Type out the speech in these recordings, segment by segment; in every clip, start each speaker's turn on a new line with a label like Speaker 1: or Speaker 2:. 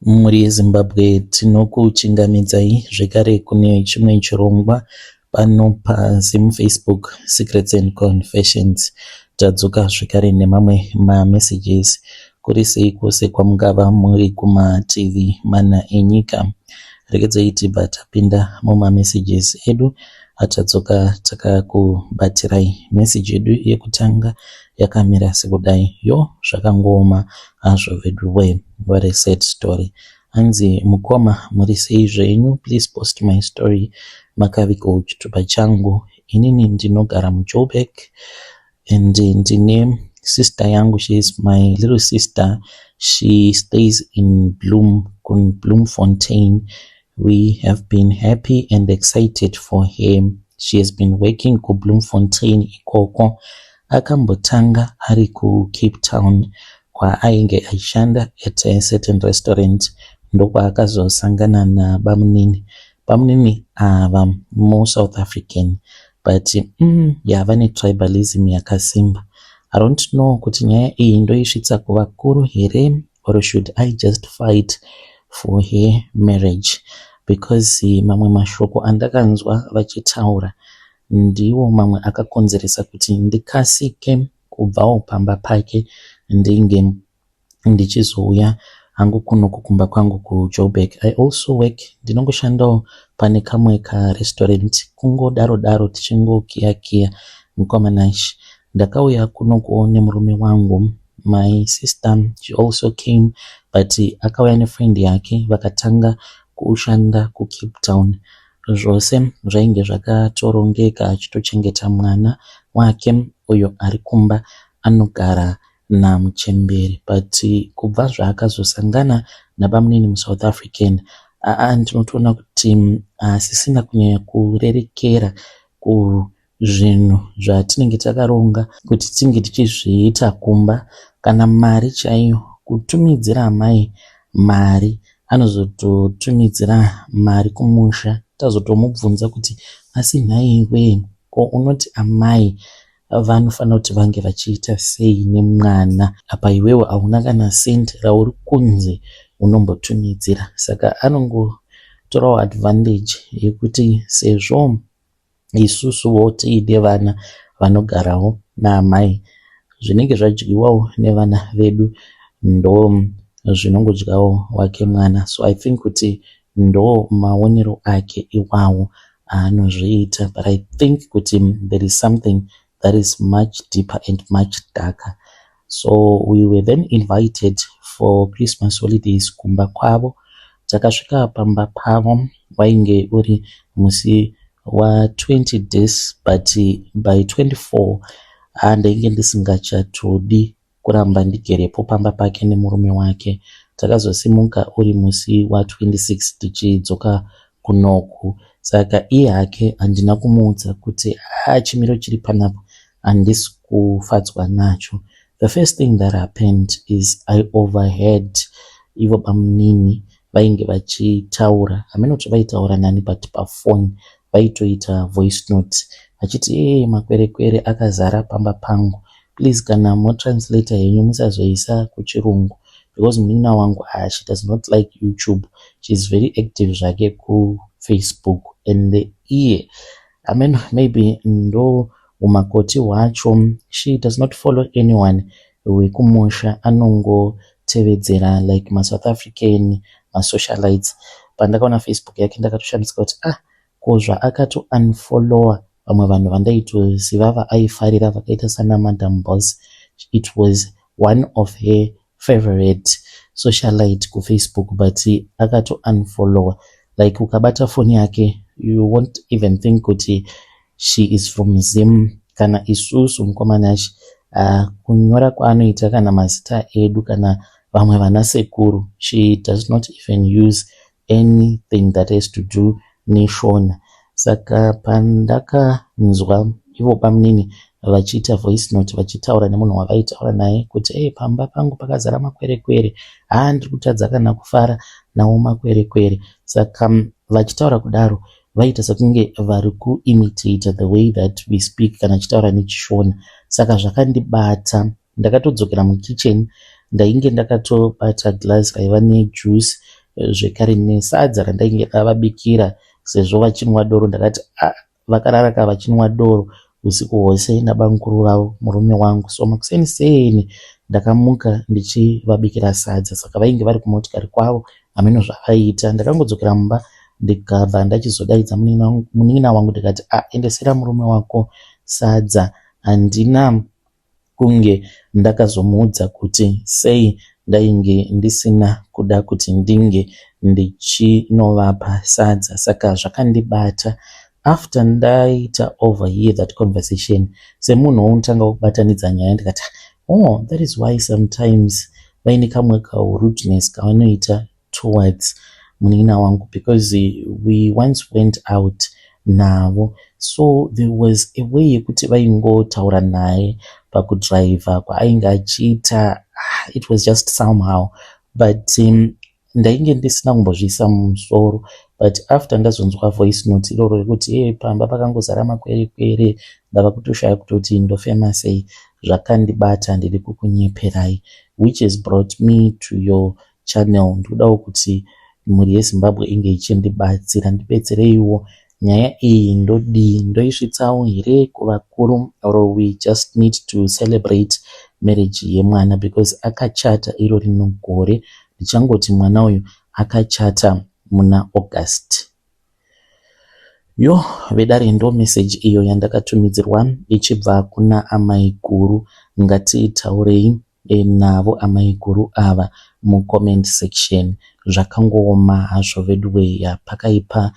Speaker 1: Mhuri yeZimbabwe, tinokuchingamidzai zvekare kune chimwe chirongwa pano paZimFacebook Secrets and Confessions. Tadzoka zvekare nemamwe mamessages. Kuri sei kwose kwamungava muri kumativi mana enyika? Regedzai tibva tapinda mumamessages edu atadzoka takakubatirai. Message yedu yekutanga yakamira sekudai: Yo, zvakangooma hazvo veduwe. What a sad story. Hanzi, "Mukoma, muri sei zvenyu? Please post my story, makavigawo chitupa changu. Inini ndinogara muJoburg and ndine sister yangu. She is my little sister. She stays in Bloemfontein. We have been happy and excited for her. She has been working kuBloemfontein ikoko. Akambotanga ari kuCape Town kwaainge achishanda at a certain restaurant. Ndokwaakazosangana nabamunini. Bamunini ava muSouth African, but yava netribalism yakasimba. I don't know kuti nyaya iyi ndoisvitsa kuvakuru here or should I just fight for her marriage, because mamwe mashoko andakanzwa vachitaura ndiwo mamwe akakonzeresa kuti ndikasike kubvawo pamba pake, ndinge ndichizouya hangu kunoku kumba kwangu kuJoburg. I also work, ndinongoshandawo pane kamwe karestaurant, kungodaro daro, tichingokiya kiya. Mukoma Nash, ndakauya kunokuwo nemurume wangu. My sister, she also came, but akauya nefriend yake, vakatanga kushanda kuCape Town. Zvose zvainge zvakatorongeka, achitochengeta mwana wake uyo ari kumba, anogara namuchembere. But kubva zvaakazosangana nabamunini muSouth African, aa, ndinotoona kuti haasisina kunyanya kurerekera kuzvinhu zvatinenge takaronga kuti tinge tichizviita kumba. Kana mari chaiyo, kutumidzira amai mari, anozototumidzira mari kumusha. Tazotomubvunza kuti, asi nhaiwe, ko unoti amai vanofanira kuti vange vachiita sei nemwana, apa iwewe hauna kana sendi rauri kunzi unombotumidzira? Saka anongotorawo advantage yekuti sezvo isusuwo tiine vana vanogarawo naamai, zvinenge zvadyiwawo nevana vedu ndo zvinongodyawo wake mwana. So I think kuti ndo maonero ake iwawo aanozviita, but I think kuti there is something that is much deeper and much darker. So we were then invited for Christmas holidays kumba kwavo. Takasvika pamba pavo wainge uri musi wa20 days, but by 24 ndainge ndisingachatodi kuramba ndigerepo pamba pake nemurume wake. Takazosimuka uri musi wa26 tichidzoka kunoku. Saka iye hake handina kumuudza kuti haa, chimiro chiri panapa handisi kufadzwa nacho. The first thing that happened is I overheard ivo bamunini vainge vachitaura, hameno kuti vaitaura nani, but pafoni vaitoita voice note vachiti, "Ee, makwerekwere akazara pamba pangu. Please, kana motranslata henyu, musazoisa kuchirungu, because munin'ina wangu, ah, she does not like YouTube. She is very active zvake kuFacebook." And iye, I mean, maybe ndo umakoti hwacho, she does not follow anyone wekumusha, anongotevedzera like maSouth African masocialites. Pandakaona Facebook yake, ndakatoshamisika kuti, ah, ko zvaakato unfollowa vamwe vanhu vandaitoziva vaaifarira vakaita sana Madam Boss. It was one of her favorite socialite kuFacebook, but akato unfollowa. Like, ukabata foni yake, you won't even think kuti she is from Zim. Kana isusu, mukoma Nash, kunyora kwaanoita kana mazita edu, kana vamwe vana sekuru, she does not even use anything that has to do neShona. Saka pandakanzwa ivo bamunini vachiita voice note vachitaura nemunhu wavaitaura naye kuti, "Ei, pamba pangu pakazara makwerekwere, haa, ndiri kutadza kana kufara nawo makwerekwere," saka vachitaura kudaro vaita sekunge vari kuimitate the way that we speak kana achitaura nechiShona. Saka zvakandibata, ndakatodzokera mukitchen. Ndainge ndakatobata glass raiva nejuice zvekare nesadza randainge ndavabikira sezvo vachinwa doro. Ndakati ah, vakarara ka vachinwa doro usiku hwose nabamukuru vavo, murume wangu. So makuseni seni ndakamuka ndichivabikira sadza, saka vainge vari kumotikari kwavo, hameno zvavaiita. Ndakangodzokera mumba ndikabva ndachizodaidza munin'ina wangu ndikati, ah, endesera murume wako sadza. Handina kunge ndakazomuudza kuti sei ndainge ndisina kuda kuti ndinge ndichinovapa sadza. Saka zvakandibata after ndaita overhear that conversation. Semunhu unotanga kubatanidza nyaya, ndikati, oh, that is why sometimes vaine kamwe kaurudeness kavanoita towards munin'ina wangu, because we once went out navo, so there was a way yekuti vaingotaura naye pakudhiraivha kwaainge achiita. It was just somehow, but ndainge ndisina kumbozviisa mumusoro. But after ndazonzwa voice note iroro rekuti e pamba pakangozara makwerekwere, ndava kutoshaya kutoti ndofema sei, zvakandibata. Ndiri kukunyeperai, which has brought me to your channel. Ndikudawo kuti mhuri yeZimbabwe inge ichindibatsira. Ndibetsereiwo, nyaya iyi ndodii? Ndoisvitsawo here kuvakuru, or we just need to celebrate marriage yemwana, because akachata iro rino gore? Ndichangoti mwana uyu akachata muna August. Yo vedare, ndo meseji iyo yandakatumidzirwa ichibva kuna amai guru. Ngatitaurei navo amai guru ava mucomment section. Zvakangooma hazvo veduweya, pakaipa,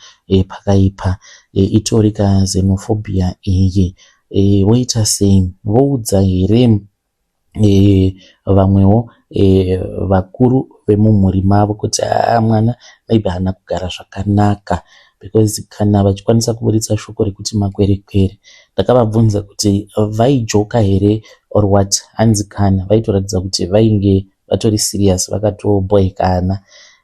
Speaker 1: pakaipa. Itori kaxenophobia iyi. Voita sei? Voudza here vamwewo vakuru vemumhuri mavo kuti aa, mwana maybe haana kugara zvakanaka? Because kana vachikwanisa kuburitsa shoko rekuti makwerekwere, ndakavabvunza kuti vaijoka here or what, hanzi kana vaitoratidza kuti vainge vatori serious, vakatoboekana.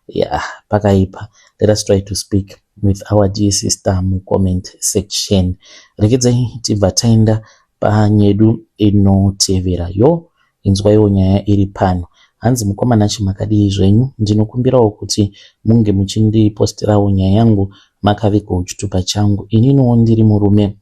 Speaker 1: Yeah, pakaipa. Let us try to speak with our dear sister mucomment section. Regedzai tibva taenda panyedu inotevera. Yo, inzwaiwo nyaya iri pano. Hanzi, "Mukomana chimakadii zvenyu? Ndinokumbirawo kuti munge muchindipostirawo nyaya yangu makavigawo chitupa changu. Ininiwo ndiri murume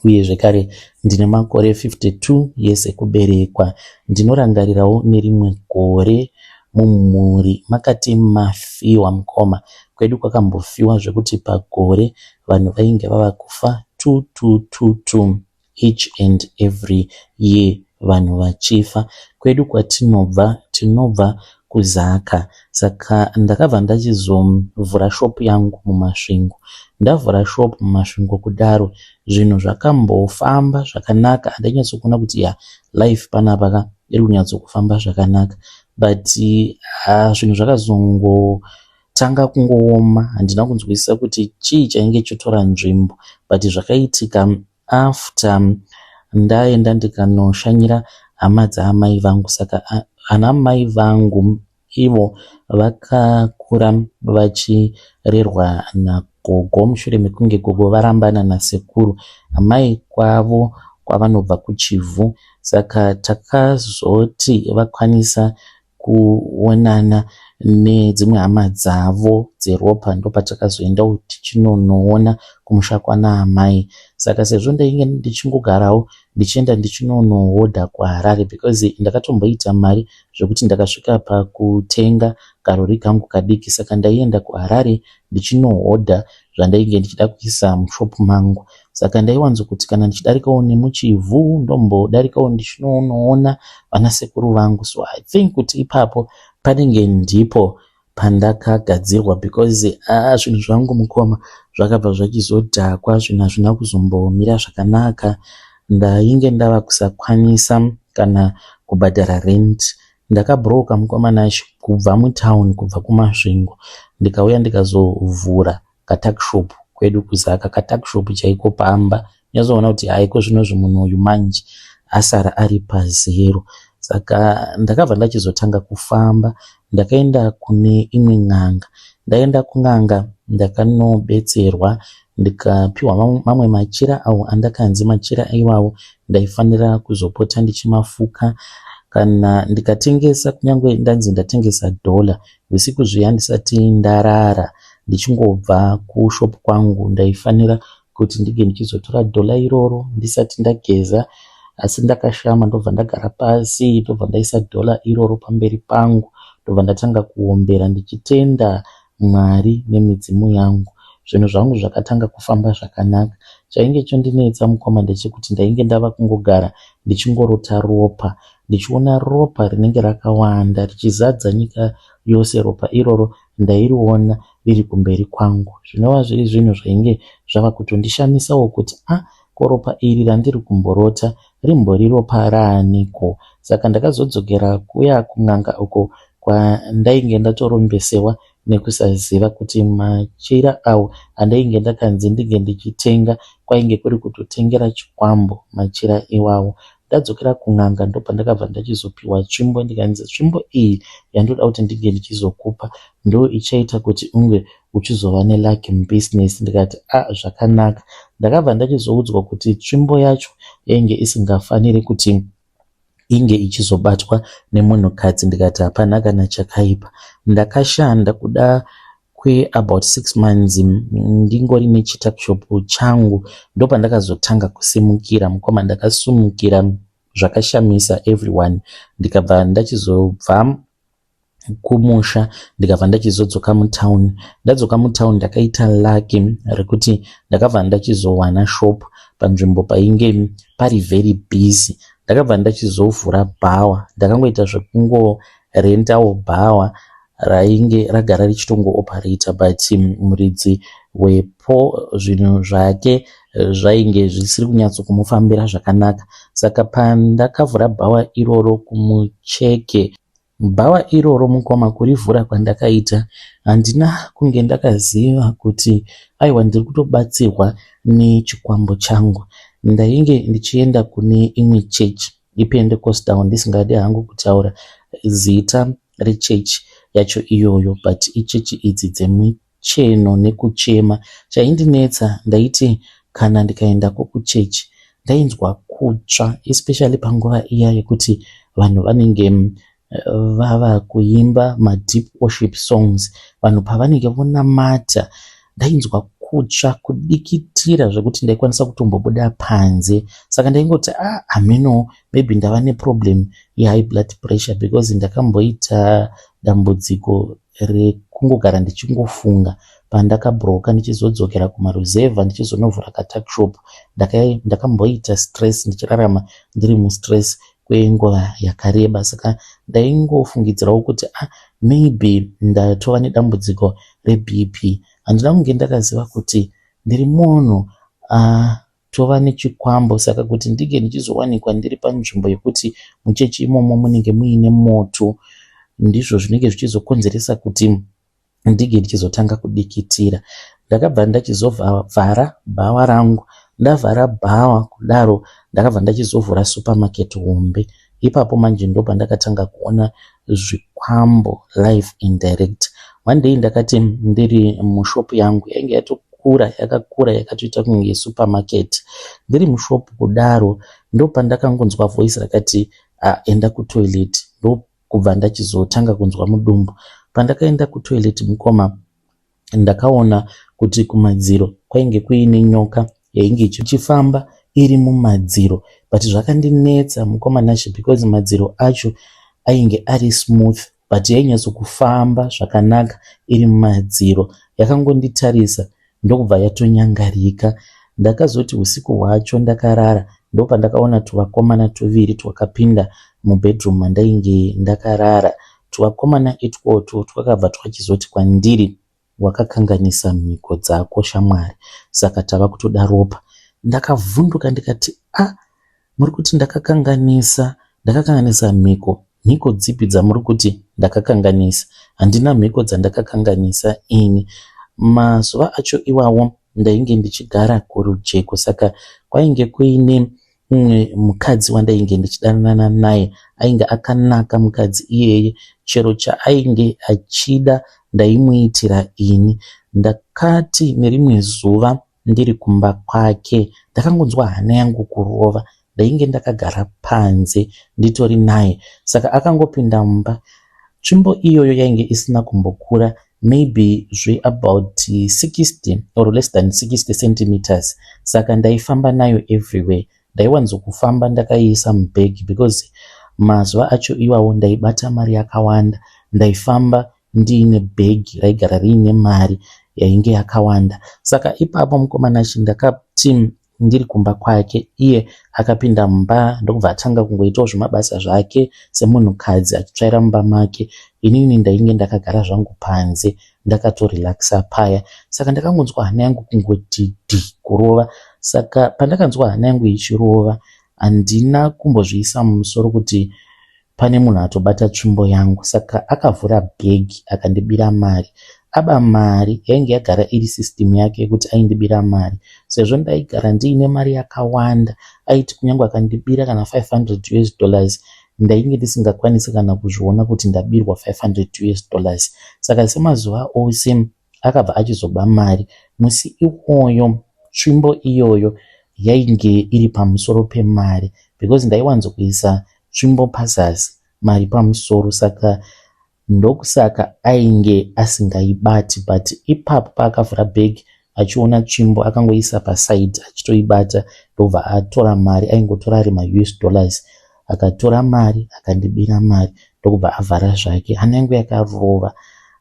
Speaker 1: uye zvekare ndine makore 52 years ekuberekwa. Ndinorangarirawo nerimwe gore mumhuri makati mafiwa mukoma. Kwedu kwakambofiwa zvekuti pagore vanhu vainge vava kufa 2 2 2 2 each and every year, vanhu vachifa. Kwedu kwatinobva, tinobva kuZaka. Saka ndakabva ndachizovhura shopu yangu muMasvingo. Ndavhura shopu muMasvingo kudaro, zvinhu zvakambofamba zvakanaka. Handainyatsokuona kuti ya, life panapa ka iri kunyatsokufamba zvakanaka, but zvinhu zvakazongotanga kungooma. Handina kunzwisisa kuti chii chainge chotora nzvimbo, but zvakaitika after ndaenda ndikanoshanyira hama dzaamai vangu. Saka ana mai vangu ivo vakakura vachirerwa nagogo mushure mekunge gogo varambana nasekuru, amai kwavo kwavanobva kuChivhu. Saka takazoti vakwanisa kuonana nedzimwe hama dzavo dzeropa, ndopatakazoendawo tichinonoona kumusha kwana amai. Saka sezvo ndainge ndichingogarawo ndichienda ndichinonohodha kuHarare, because ndakatomboita mari zvekuti ndakasvika pakutenga karori kangu kadiki, saka ndaienda kuHarare ndichinohodha zvandainge ndichida kuisa mushopu mangu. Saka ndaiwanzokuti kana ndichidarikawo nemuChivhu, ndombodarikawo ndichinonoona vanasekuru vangu. So I think kuti ipapo panenge ndipo pandakagadzirwa, because aa, zvinhu zvangu mukoma zvakabva zvachizodhakwa. Zvinhu hazvina kuzombomira zvakanaka. Ndainge ndava kusakwanisa kana kubhadhara rent. Ndakabhuroka, mukoma Nash, kubva mutauni, kubva kuMasvingo, ndikauya ndikazovhura katuckshop kwedu kuZaka, katuckshop chaiko pamba. Unyatsoona kuti haiko zvinozvi munhu uyu manje asara ari pazero. Saka ndakabva ndachizotanga kufamba. Ndakaenda kune imwe n'anga. Ndaenda kun'anga, ndakanobetserwa, ndikapiwa mamwe machira awo andakanzi machira iwawo ndaifanira kuzopota ndichimafuka. Kana ndikatengesa kunyangwe ndanzi ndatengesa dollar husiku zviya ndisati ndarara ndichingobva kushop kwangu ndaifanira kuti ndinge ndichizotora dollar iroro ndisati ndageza asi ndakashama ndobva ndagara pasi ndobva ndaisa dollar iroro pamberi pangu ndobva ndatanga kuombera ndichitenda Mwari nemidzimu yangu. Zvinhu zvangu zvakatanga kufamba zvakanaka. Chainge chondinetsa mukoma ndechekuti ndainge ndava kungogara ndichingorota ropa. Ndichiona ropa rinenge rakawanda richizadza nyika yose. Ropa iroro ndairiona riri kumberi kwangu zvinova zviri zvinhu zvainge zvava kutondishamisawo kuti ah ko ropa iri randiri kumborota rimbori ropa raaniko? Saka ndakazodzokera kuya kun'anga uko kwandainge ndatorombesewa nekusaziva kuti machira awo andainge ndakanzi ndinge ndichitenga kwainge kuri kutotengera chikwambo machira iwawo. Ndadzokera kun'anga ndopandakabva ndachizopiwa tsvimbo ndikanzi tsvimbo iyi yandoda kuti ndinge ndichizokupa ndoichaita kuti unge uchizova neluck mubusiness ndikati a ah, zvakanaka. Ndakabva ndachizoudzwa kuti tsvimbo yacho yainge isingafaniri kuti inge ichizobatwa nemunhukadzi ndikati hapana kana chakaipa. Ndakashanda kuda kweabout 6 months ndingori nechituckshop changu ndopandakazotanga kusimukira mukoma ndakasumukira zvakashamisa everyone ndikabva ndachizobva kumusha ndikabva ndachizodzoka mutown. Ndadzoka mutown ndakaita lucky rekuti ndakabva ndachizowana shop panzvimbo painge pari very busy. Ndakabva ndachizovhura bhawa ndakangoita zvekungorentawo bhawa rainge ragara richitongooperator but muridzi wepo zvinhu zvake zvainge zvisiri kunyatsokumufambira zvakanaka. Saka pandakavhura bhawa iroro kumucheke Bhawa iroro mukoma kurivhura kwandakaita handina kunge ndakaziva kuti aiwa ndiri kutobatsirwa nechikwambo changu. Ndainge ndichienda kune imwe church yePentecostal ndisingade hangu kutaura zita rechurch yacho iyoyo but ichechi idzi dzemicheno nekuchema. Chaindinetsa ndaiti kana ndikaendako kuchurch ndainzwa kutsva especially panguva iya yekuti vanhu vanenge vava kuimba madeep worship songs vanhu pavanenge vonamata ndainzwa kutsva kudikitira zvekuti ndaikwanisa kutombobuda panze saka ndaingoti ah hameno maybe ndava neproblem yehigh blood pressure because ndakamboita dambudziko rekungogara ndichingofunga pandakabroka ndichizodzokera kumaruzevha ndichizonovhura katuckshop ndakamboita stress ndichirarama ndiri mustress kwenguva yakareba saka ndaingofungidzirawo kuti ah, maybe ndatova nedambudziko rebp handina kunge ndakaziva kuti ndiri munhu ah, tova nechikwambo saka kuti ndinge ndichizowanikwa ndiri panzvimbo yekuti muchechi imomo munenge muine moto ndizvo zvinenge zvichizokonzeresa kuti ndinge ndichizotanga kudikitira. Ndakabva ndachizovhara bhawa rangu. Ndavhara bhawa kudaro ndakabva ndachizovhura supermarket hombe. Ipapo manje ndopandakatanga kuona zvikwambo live in direct. One day ndakati ndiri mushop yangu yainge yatokura yakakura yakatoita kunge supermarket. Ndiri mushop kudaro ndopandakangonzwa voice rakati ah, enda kutoilet ndokubva ndachizotanga kunzwa mudumbu. Pandakaenda kutoilet mukoma ndakaona kuti kumadziro kwainge kuine nyoka yainge ichifamba iri mumadziro but zvakandinetsa mukoma Nashe because madziro acho ainge ari smooth but yainyatsokufamba zvakanaka iri mumadziro yakangonditarisa ndokubva yatonyangarika. Ndakazoti husiku hwacho ndakarara ndopandakaona tuvakomana tuviri twakapinda mubedroom mandainge ndakarara. Tuvakomana itwotwo twakabva twachizoti kwandiri wakakanganisa mhiko dzako shamwari saka tava kutoda ropa. Ndakavhunduka ndikati ah muri kuti ndakakanganisa ndakakanganisa mhiko mhiko dzipi dzamuri kuti ndakakanganisa handina mhiko dzandakakanganisa ini mazuva acho iwawo ndainge ndichigara kurujeko saka kwainge kuine mumwe mukadzi wandainge ndichidanana naye ainge akanaka mukadzi iyeye chero chaainge achida ndaimuitira ini ndakati nerimwe zuva ndiri kumba kwake ndakangonzwa hana yangu kurova. Ndainge ndakagara panze nditori naye saka akangopinda mumba. Tsvimbo iyoyo yainge isina kumbokura maybe zveabout 60 or less than 60 centimeters saka ndaifamba nayo everywhere. Ndaiwanzokufamba ndakaiisa mubhegi because mazuva acho iwawo ndaibata mari yakawanda. Ndaifamba ndiine bhegi raigara riine mari yainge yakawanda. Saka ipapo mukoma Nashe ndakati ndiri kumba kwake iye akapinda mumba ndokubva atanga kungoitawo zvemabasa zvake semunhukadzi achitsvaira mumba make. Inini ndainge ndakagara zvangu panze ndakatorelaxa paya. Saka ndakangonzwa hana yangu kungoti dhi kurova. Saka pandakanzwa hana yangu ichirova handina kumbozviisa mumusoro kuti pane munhu atobata tsvimbo yangu. Saka akavhura bhegi akandibira mari. Aba mari yainge yagara iri system yake yekuti aindibira mari. Sezvo ndaigara ndiine mari yakawanda aiti kunyange akandibira kana 500 US dollars ndainge ndisingakwanisi kana kuzviona kuti ndabirwa 500 US dollars. Saka semazuva ose akabva achizoba mari. Musi iwoyo tsvimbo iyoyo yainge iri pamusoro pemari because ndaiwanzokuisa tsvimbo pazasi mari pamusoro saka ndokusaka ainge asingaibati but ipapo paakavhura bhegi achiona tsvimbo akangoisa paside achitoibata ndobva atora mari aingotora ari maUS dollars akatora mari akandibira mari ndokubva avhara zvake. Hana yangu yakarova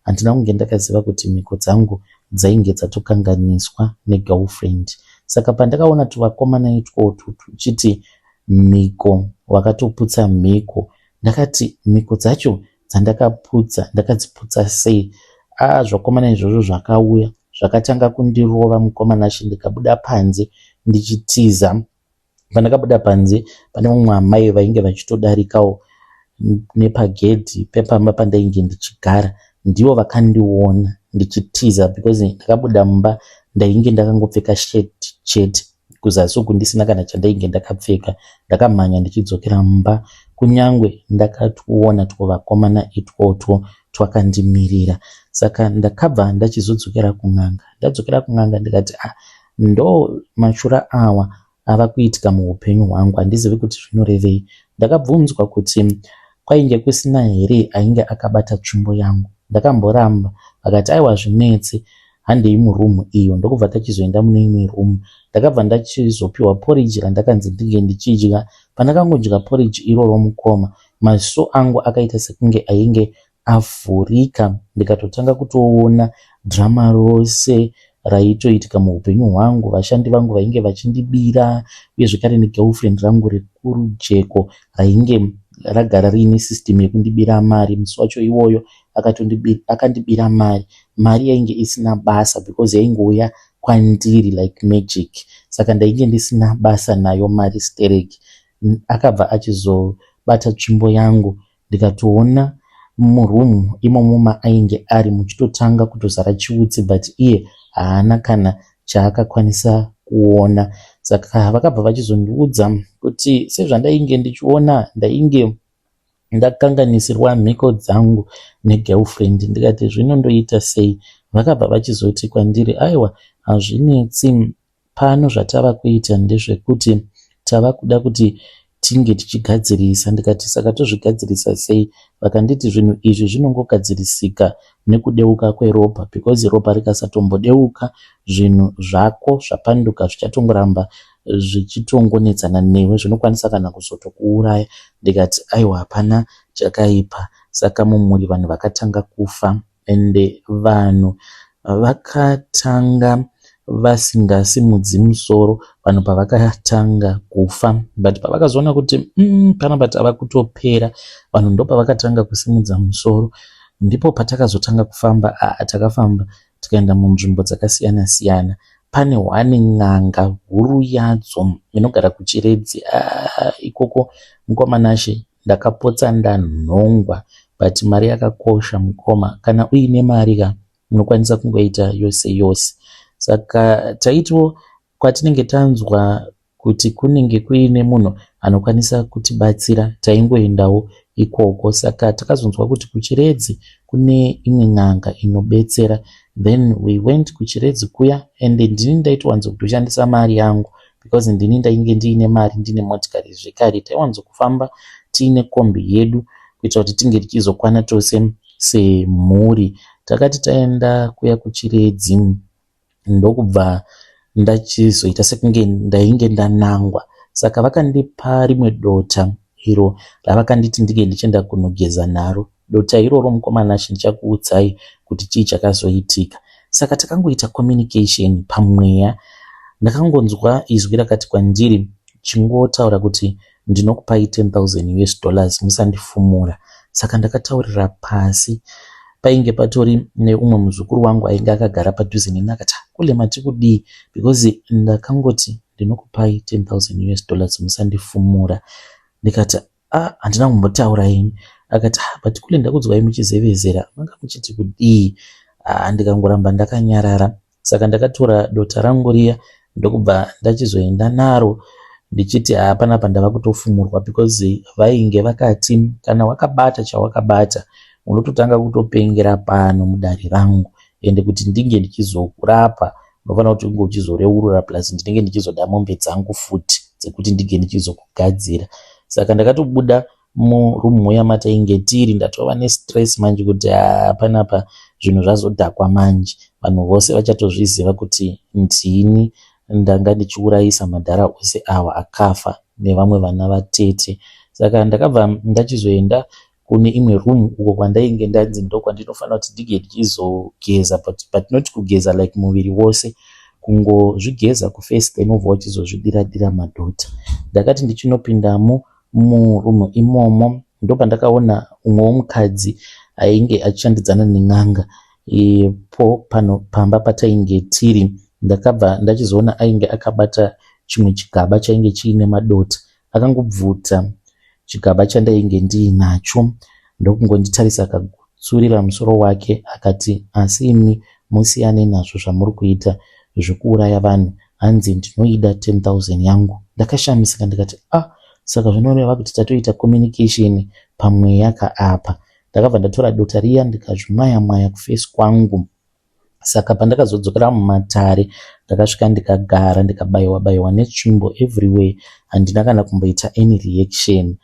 Speaker 1: handina kunge ndakaziva kuti mhiko dzangu dzainge dzatokanganiswa negirlfriend. Saka pandakaona tuvakomana itwotwu tuchiti mhiko wakatoputsa mhiko ndakati mhiko dzacho dzandakaputsa ndakadziputsa sei? Aa zvakomana izvozvo zvakauya zvakatanga kundirova mukoma Nashe ndikabuda panze ndichitiza. Pandakabuda panze pane mumwe amai vainge vachitodarikawo nepagedhi pepamba pandainge ndichigara. Ndivo vakandiona ndichitiza because ndakabuda mumba ndainge ndakangopfeka sheti chete kuzasi uku ndisina kana chandainge ndakapfeka. Ndakamhanya ndichidzokera mumba kunyangwe ndakatuona twuvakomana itwotwo twakandimirira. Saka ndakabva ndachizodzokera kun'anga. Ndadzokera kun'anga ndikati ah ndo mashura awa ava kuitika muupenyu hwangu handizivi kuti zvinorevei. Ndakabvunzwa kuti kwainge kusina here ainge akabata tsvimbo yangu. Ndakamboramba vakati aiwa zvinetse handei murumu iyo ndokubva tachizoenda mune imwe rumu. Ndakabva ndachizopiwa porridge randakanzi ndinge ndichidya. Pandakangodya porridge iroro mukoma maziso angu akaita sekunge ainge avhurika ndikatotanga kutoona drama rose raitoitika muupenyu hwangu. Vashandi vangu vainge vachindibira uye zvekare negirlfriend rangu rekurujeko rainge ragara riine system yekundibira mari. Musi wacho iwoyo akandibira mari. Mari yainge isina basa because yaingouya kwandiri like magic. Saka ndainge ndisina basa nayo mari stereki. Akabva achizobata tsvimbo yangu ndikatoona murumu imomo maainge ari muchitotanga kutozara chiutsi but iye haana kana chaakakwanisa kuona. Saka vakabva vachizondiudza kuti sezvandainge ndichiona ndainge ndakanganisirwa mhiko dzangu negirlfriend ndikati zvino ndoita sei. Vakabva vachizoti kwandiri aiwa hazvinetsi pano zvatava kuita ndezvekuti tava kuda kuti tinge tichigadzirisa. Ndikati saka tozvigadzirisa sei? Vakanditi zvinhu izvi zvinongogadzirisika nekudeuka kweropa because ropa rikasatombodeuka zvinhu zvako zvapanduka zvichatongoramba zvichitongonetsana newe zvinokwanisa kana kuzotokuuraya. Ndikati aiwa hapana chakaipa. Saka mumhuri vanhu vakatanga kufa ende vanhu vakatanga vasingasimudzi musoro vanhu pavakatanga kufa but pavakazoona kuti panapa tava kutopera vanhu ndopavakatanga kusimudza musoro ndipo patakazotanga kufamba. Takafamba tikaenda munzvimbo dzakasiyana siyana. Pane hwani n'anga huru yadzo inogara kuChiredzi. Ikoko mukoma Nashe ndakapotsa ndanhongwa but mari yakakosha mukoma. Kana uine mari ka unokwanisa kungoita yose yose. Saka taitiwo kwatinenge tanzwa kuti kunenge kuine munhu anokwanisa kutibatsira taingoendawo ikoko. Saka takazonzwa kuti kuChiredzi kune imwe n'anga inobetsera. Then we went kuChiredzi kuya ende ndini ndaitowanzokutoshandisa mari yangu. because ndini ndainge ndiine mari ndine motikari zvekare. Taiwanzokufamba tiine kombi yedu kuitira kuti tinge tichizokwana tose semhuri. Takati taenda kuya kuChiredzi ndokubva ndachizoita sekunge ndainge ndanangwa. Saka vakandipa rimwe dota iro ravakanditi ndinge ndichienda kunogeza naro. Dota iroro mukoma Nashe ndichakuudzai kuti chii chakazoitika. Saka takangoita communication pamweya. Ndakangonzwa izwi rakati kwandiri chingotaura kuti ndinokupai 10,000 US dollars musandifumura. Saka ndakataurira pasi. Painge patori neumwe muzukuru wangu ainge akagara padhuze neni akati kule mati kudii because ndakangoti ndinokupai 10,000 US dollars musandifumura. Ndikati ah handina kumbotaura ini. Akati ah but kule ndakunzwai muchizevezera manga muchiti kudii? Ah ndikangoramba ndakanyarara. Saka ndakatora dota rangu riya ndokubva ndachizoenda naro ndichiti haa panapa ndava kutofumurwa because vainge vakati kana wakabata chawakabata unototanga kutopengera pano mudare rangu ende kuti ndinge ndichizokurapa unofanira kuti unge uchizoreurura plus ndinenge ndichizoda mombe dzangu futi dzekuti ndinge ndichizokugadzira. Saka ndakatobuda muroom muya matainge tiri ndatova nestress manje kuti haa panapa zvinhu zvazodhakwa manje. Vanhu vose vachatozviziva kuti ndini ndanga ndichiurayisa madhara ose awa akafa nevamwe vana vatete. Saka ndakabva ndachizoenda kune imwe room uko kwandainge ndanzi ndokwandinofanira kuti ndinge ndichizogeza but not kugeza like muviri wose kungozvigeza kuface then wobva uchizozvidira dira madota. Ndakati ndichinopindamo muroom imomo ndopandakaona umwewo mukadzi ainge achishandidzana nen'anga po pano pamba patainge tiri. Ndakabva ndachizoona ainge akabata chimwe chigaba chainge chiine madota. Akangobvuta chigaba chandainge ndiinacho ndokungonditarisa akagutsurira musoro wake akati asi imi musiyane nazvo zvamuri kuita zvekuuraya vanhu hanzi ndinoida 10,000 yangu. Ndakashamisika ndikati ah saka zvinoreva kuti tatoita communication pamweya kaapa. Ndakabva ndatora dota riya ndikazvimwaya mwaya kuface kwangu. Saka pandakazodzokera mumatare ndakasvika ndikagara ndikabaiwa baiwa netsvimbo everywhere handina kana kumboita any reaction.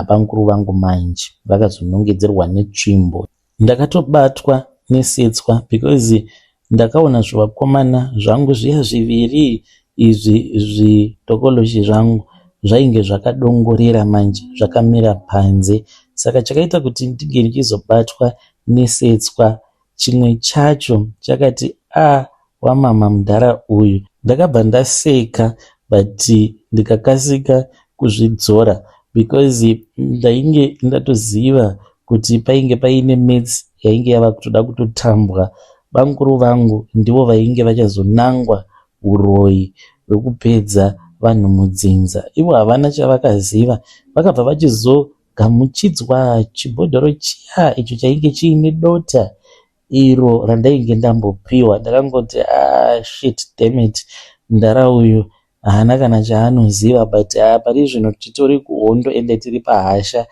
Speaker 1: Bamukuru vangu manje vakazonongedzerwa netsvimbo. Ndakatobatwa nesetswa because ndakaona zvivakomana zvangu zviya zviviri izvi zvidhokoloshi zvangu zvainge zvakadongorera manje zvakamira panze. Saka chakaita kuti ndinge ndichizobatwa nesetswa chimwe chacho chakati a wamama mudhara uyu. Ndakabva ndaseka but ndikakasika kuzvidzora because ndainge ndatoziva kuti painge paine maths yainge yava kutoda kutotambwa. Bamukuru vangu ndivo vainge vachazonangwa uroyi hwekupedza vanhu mudzinza. Ivo havana chavakaziva vakabva vachizogamuchidzwa chibhodhoro chiya icho chainge chiine dota iro randainge ndambopiwa. Ndakangoti ah shit damn it mudhara uyu haana kana chaanoziva but haa pari zvino titori kuhondo ende tiri pahasha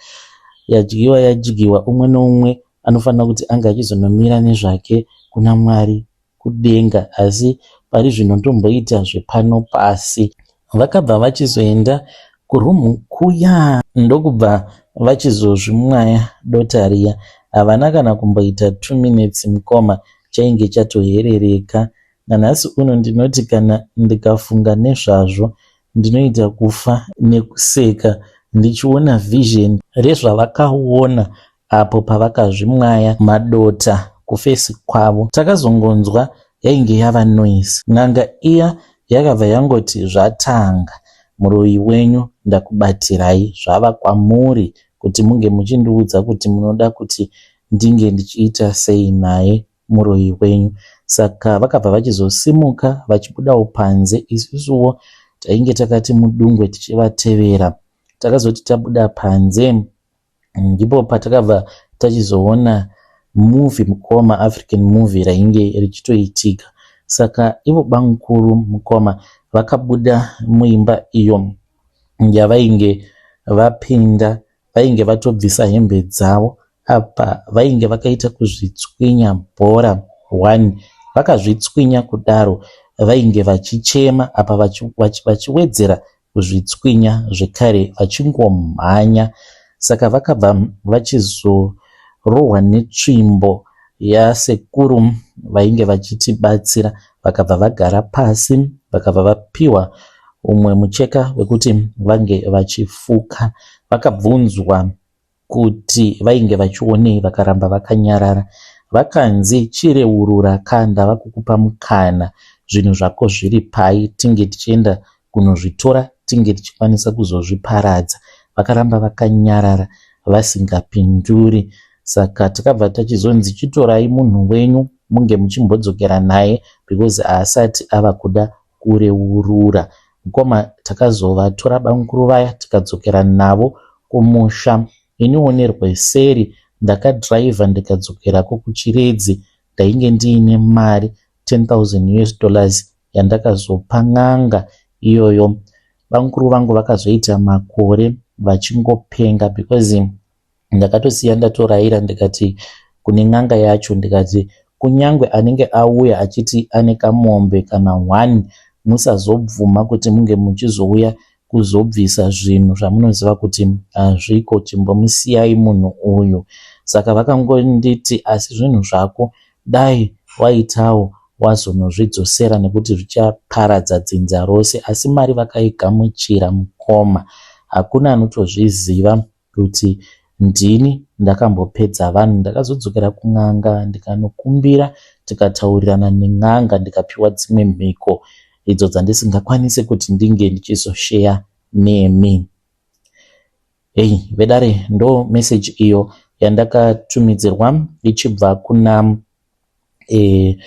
Speaker 1: yadyiwa yadyiwa umwe neumwe anofanira kuti ange achizonomira nezvake kuna Mwari kudenga asi pari zvino ndomboita zvepano pasi. Vakabva vachizoenda kuroom kuya ndokubva vachizozvimwaya dota riya. Havana kana kumboita 2 minutes mukoma chainge chatoherereka. Nanhasi uno ndinoti kana ndikafunga nezvazvo ndinoita kufa nekuseka ndichiona vision rezvavakaona apo pavakazvimwaya madota kuface kwavo. Takazongonzwa yainge yava noise. N'anga iya yakabva yangoti zvatanga muroyi wenyu ndakubatirai zvava kwamuri kuti munge muchindiudza kuti munoda kuti ndinge ndichiita sei naye muroyi wenyu. Saka vakabva vachizosimuka vachibudawo panze isusuwo tainge takati mudungwe tichivatevera. Takazoti tabuda panze ndipo patakabva tachizoona movie mukoma African movie rainge richitoitika. Saka ivo bamukuru mukoma vakabuda muimba iyo yavainge vapinda vainge vatobvisa hembe dzavo apa vainge vakaita kuzvitswinya bhora 1 vakazvitswinya kudaro. Vainge vachichema apa vachiwedzera kuzvitswinya zvekare vachingomhanya. Saka vakabva vachizorohwa netsvimbo yasekuru vainge vachitibatsira vakabva vagara pasi vakabva vapiwa umwe mucheka wekuti vange vachifuka. Vakabvunzwa kuti vainge vachionei vakaramba vakanyarara. Vakanzi chireurura ka ndava kukupa mukana zvinhu zvako zviri pai tinge tichienda kunozvitora tinge tichikwanisa kuzozviparadza. Vakaramba vakanyarara vasingapinduri saka takabva tachizonzi chitorai munhu wenyu munge muchimbodzokera naye because haasati ava kuda kureurura. Mukoma takazovatora bamukuru vaya tikadzokera navo kumusha. Iniwo nerweseri ndakadriver ndikadzokerako kuChiredzi. Ndainge ndiine mari 10,000 us dollars yandakazopa n'anga iyoyo. Bamukuru vangu vakazoita makore vachingopenga because Ndakatosiya ndatoraira ndikati kune n'anga yacho ndikati kunyangwe anenge auya achiti ane kamombe kana one musazobvuma kuti munge muchizouya kuzobvisa zvinhu zvamunoziva kuti hazviko chimbomusiyai munhu uyu. Saka vakangonditi asi zvinhu zvako dai waitawo wazonozvidzosera nekuti zvichaparadza dzinza rose asi mari vakaigamuchira mukoma hakuna anotozviziva kuti ndini ndakambopedza vanhu. Ndakazodzokera kun'anga ndikanokumbira tikataurirana nen'anga ndikapiwa dzimwe mhiko idzo dzandisingakwanise kuti ndinge ndichizosheya nemi. Hey, vedare ndo message iyo yandakatumidzirwa ichibva kuna Eh,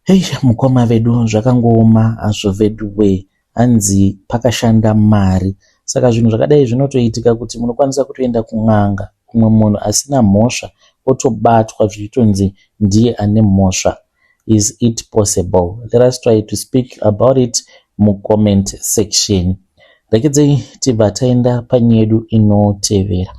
Speaker 1: hey, mukoma vedu zvakangooma hazvo veduwee hanzi pakashanda mari saka zvinhu zvakadai zvinotoitika kuti munokwanisa kutoenda kun'anga umwe munhu asina mhosva otobatwa zvichitonzi ndiye ane mhosva is it possible let us try to speak about it mucomment section Rekedzei tibva taenda panyedu inotevera.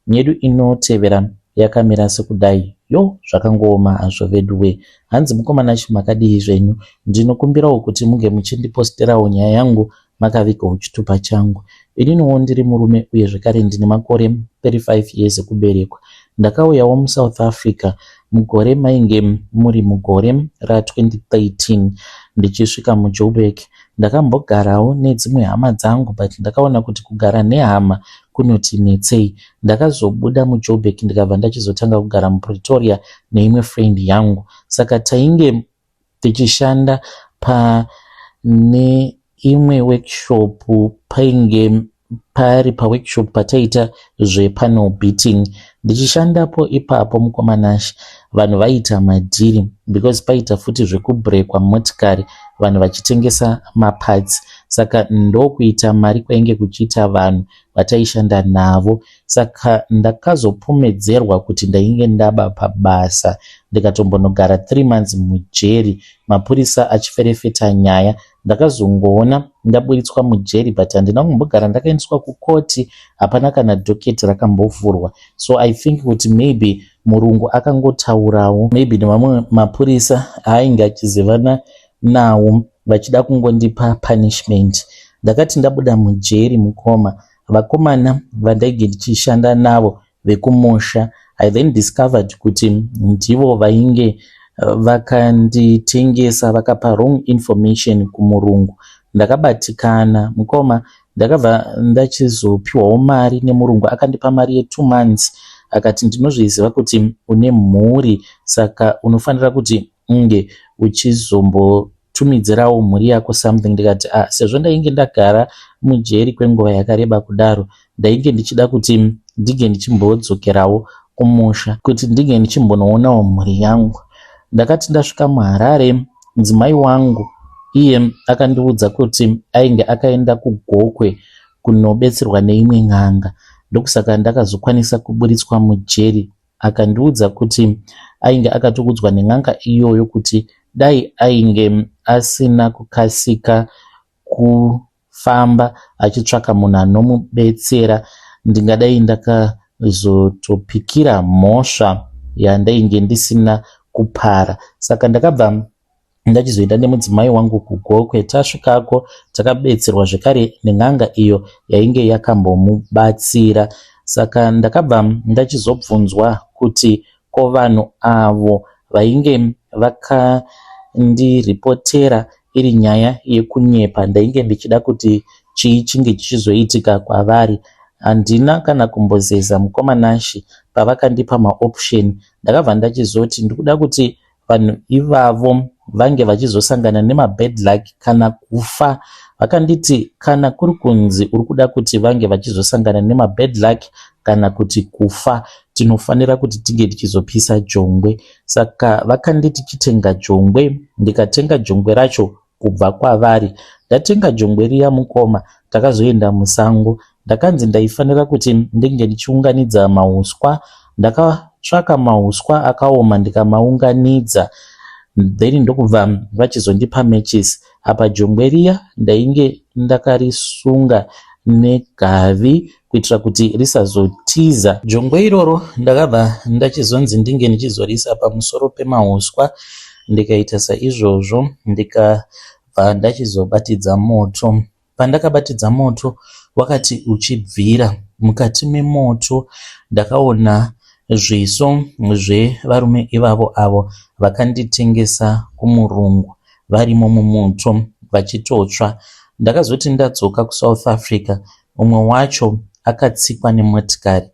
Speaker 1: Nyedu inotevera yakamira sekudai. Yo zvakangooma hazvo veduwee. Hanzi mukoma Nashy makadii zvenyu? Ndinokumbirawo kuti munge muchindiposterawo nyaya yangu makavigawo chitupa changu. Ininiwo ndiri murume uye zvekare ndine makore 35 years ekuberekwa. Ndakauyawo muSouth Africa mugore mainge muri mugore ra 2013 ndichisvika muJoburg. Ndakambogarawo nedzimwe hama dzangu but ndakaona kuti kugara nehama kunoti netsei. Ndakazobuda muJoburg ndikabva ndachizotanga kugara muPretoria neimwe friend yangu. Saka tainge tichishanda pane imwe workshop painge pari paworkshop pataiita zvepanel beating ndichishandapo ipapo mukoma Nashe vanhu vaiita madhiri because paita futi zvekubrekwa motikari vanhu vachitengesa maparts saka ndokuita mari kwainge kuchiita vanhu vataishanda navo saka ndakazopomedzerwa kuti ndainge ndaba pabasa ndikatombonogara 3 months mujeri mapurisa achiferefeta nyaya Ndakazongoona ndaburitswa mujeri but handina kumbogara ndakaendeswa kukoti hapana kana docket rakambovhurwa so I think kuti maybe murungu akangotaurawo maybe nevamwe mapurisa aainge achizivana nawo vachida kungondipa punishment. Ndakati ndabuda mujeri mukoma vakomana vandainge ndichishanda navo vekumusha I then discovered kuti ndivo vainge vakanditengesa vakapa wrong information kumurungu. Ndakabatikana mukoma ndakabva ndachizopiwawo mari nemurungu akandipa mari yetwo months akati ndinozviziva kuti une mhuri saka unofanira kuti unge uchizombotumidzirawo mhuri yako something ndikati ah, sezvo ndainge ndagara mujeri kwenguva yakareba kudaro ndainge ndichida kuti ndinge ndichimbodzokerawo kumusha kuti ndinge ndichimbonoonawo mhuri yangu ndakati ndasvika muharare mudzimai wangu iye akandiudza kuti ainge akaenda kugokwe kunobetserwa neimwe n'anga ndokusaka ndakazokwanisa kuburitswa mujeri Akandiudza kuti ainge akatoudzwa nen'anga iyoyo kuti dai ainge asina kukasika kufamba achitsvaka munhu anomubetsera ndingadai ndakazotopikira mhosva yandainge ndisina kupara. Saka ndakabva. Ndachizoenda nemudzimai wangu kuGokwe. Tasvikako takabetserwa zvekare nen'anga iyo yainge yakambomubatsira. Saka ndakabva ndachizobvunzwa kuti ko vanhu avo vainge vakandiripotera iri nyaya yekunyepa ndainge ndichida kuti chii chinge chichizoitika kwavari. Handina kana kumbozeza mukoma Nashy pavakandipa maoption ndakabva ndachizoti ndikuda kuti vanhu ivavo vange vachizosangana nemabad luck kana kufa. Vakanditi kana kuri kunzi uri kuda kuti vange vachizosangana nemabad luck kana kuti kufa, tinofanira kuti tinge tichizopisa jongwe. Saka vakanditi chitenga jongwe, ndikatenga jongwe racho kubva kwavari. Ndatenga jongwe riya mukoma, takazoenda musango. Ndakanzi ndaifanira kuti ndinge ndichiunganidza mauswa. Ndakatsvaka mauswa akaoma ndikamaunganidza then ndokubva vachizondipa matches. Apa jongwe riya ndainge ndakarisunga negavi kuitira kuti risazotiza. Jongwe iroro ndakabva ndachizonzi ndinge ndichizoriisa pamusoro pemauswa ndikaita saizvozvo ndikabva ndachizobatidza moto. Pandakabatidza moto wakati uchibvira mukati memoto ndakaona zviso zvevarume ivavo avo vakanditengesa kumurungu varimo mumoto vachitotsva. Ndakazoti ndadzoka kuSouth Africa umwe wacho akatsikwa nemotikari.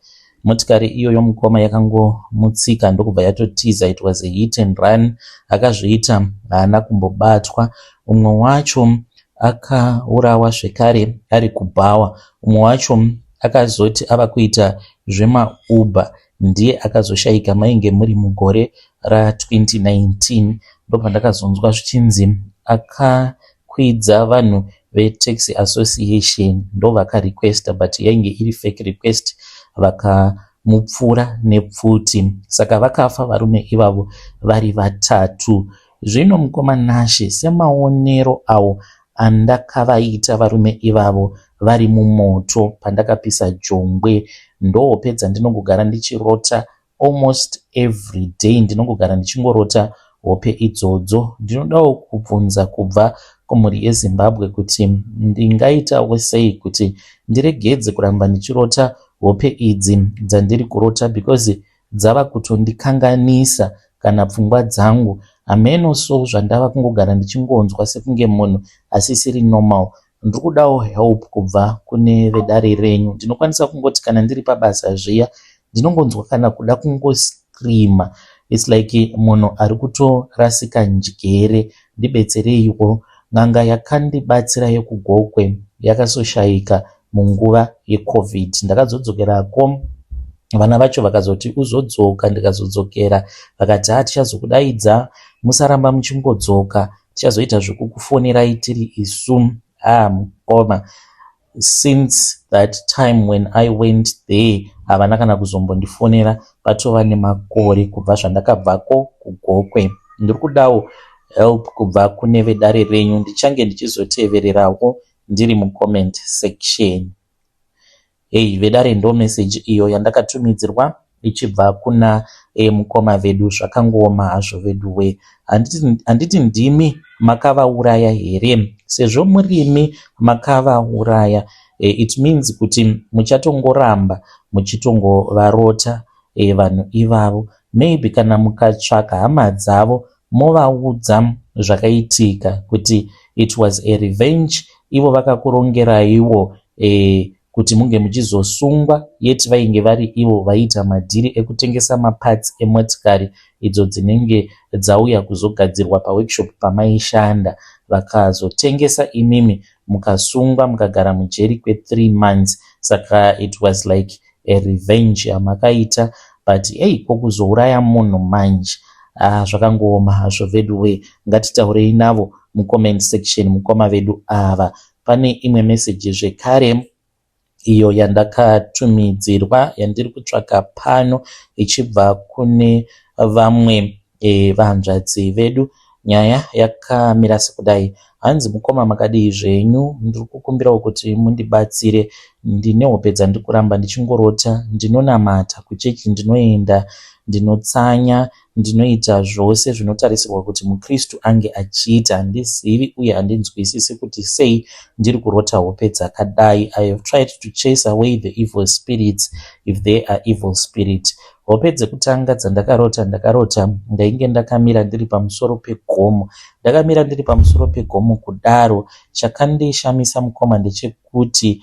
Speaker 1: Motikari iyoyo mukoma yakangomutsika ndokubva yatotiza. It was a hit and run. Akazviita haana kumbobatwa. Umwe wacho akaurawa zvekare ari kubhawa. Umwe wacho akazoti ava kuita zvemaUber ndiye akazoshaika mainge muri mugore ra2019. Ndopandakazonzwa zvichinzi akakwidza vanhu veTaxi Association ndovakarequesta but yainge iri fake request vakamupfura nepfuti. Saka vakafa varume ivavo vari vatatu. Zvino mukoma Nashe semaonero awo andakavaita varume ivavo vari mumoto pandakapisa jongwe ndohope dzandinongogara ndichirota almost every day ndinongogara ndichingorota hope idzodzo. Ndinodawo kubvunza kubva kumhuri yeZimbabwe kuti ndingaitawo sei kuti ndiregedze kuramba ndichirota hope idzi dzandiri kurota because dzava kutondikanganisa kana pfungwa dzangu. Hameno so zvandava kungogara ndichingonzwa sekunge munhu asisiri normal. Ndiri kudawo help kubva kune vedare renyu. Ndinokwanisa kungoti kana ndiri pabasa zviya ndinongonzwa kana kuda kungoscreama. It's like munhu ari kutorasika njere. Ndibetsereiwo. N'anga yakandibatsira yekuGokwe yakazoshaika munguva yeCovid. Ndakazodzokerako vana vacho vakazoti uzodzoka ndikazodzokera vakati haa tichazokudaidza musaramba muchingodzoka tichazoita zvekukufonerai tiri isu. Ah mukoma since that time when I went there havana kana kuzombondifonera patova nemakore kubva zvandakabvako kuGokwe. Ndiri kudawo help kubva kune vedare renyu ndichange ndichizotevererawo ndiri mucomment section. Hei vedare ndo message iyo yandakatumidzirwa ichibva kuna mukoma vedu. Zvakangooma hazvo vedu we. Handiti ndimi makavauraya here? Sezvo murimi makavauraya it means kuti muchatongoramba muchitongovarota vanhu ivavo. Maybe kana mukatsvaka hama dzavo movaudza zvakaitika kuti it was a revenge ivo vakakurongeraiwo kuti munge muchizosungwa yet vainge vari ivo vaiita madhiri ekutengesa maparts emotikari idzo dzinenge dzauya kuzogadzirwa paworkshop pamaishanda. Vakazotengesa imimi mukasungwa mukagara mujeri kwe3 months. Saka it was like a revenge yamakaita but hey kokuzouraya munhu manje ah, zvakangooma hazvo vedu we. Ngatitaurei navo mucomment section mukoma vedu ava. Pane imwe message zvekare iyo yandakatumidzirwa yandiri kutsvaka pano ichibva kune vamwe vahanzvadzi vedu. Nyaya yakamira sekudai. Hanzi mukoma makadii zvenyu ndiri kukumbirawo kuti mundibatsire ndine hope dzandiri kuramba ndichingorota ndinonamata kuchechi ndinoenda. Ndinotsanya, ndinoita zvose zvinotarisirwa kuti muKristu ange achiita. Handizivi uye handinzwisisi kuti sei ndiri kurota hope dzakadai. I have tried to chase away the evil spirits if there are evil spirit. Hope dzekutanga dzandakarota, ndakarota ndainge ndakamira ndiri pamusoro pegomo. Ndakamira ndiri pamusoro pegomo kudaro, chakandishamisa mukoma ndechekuti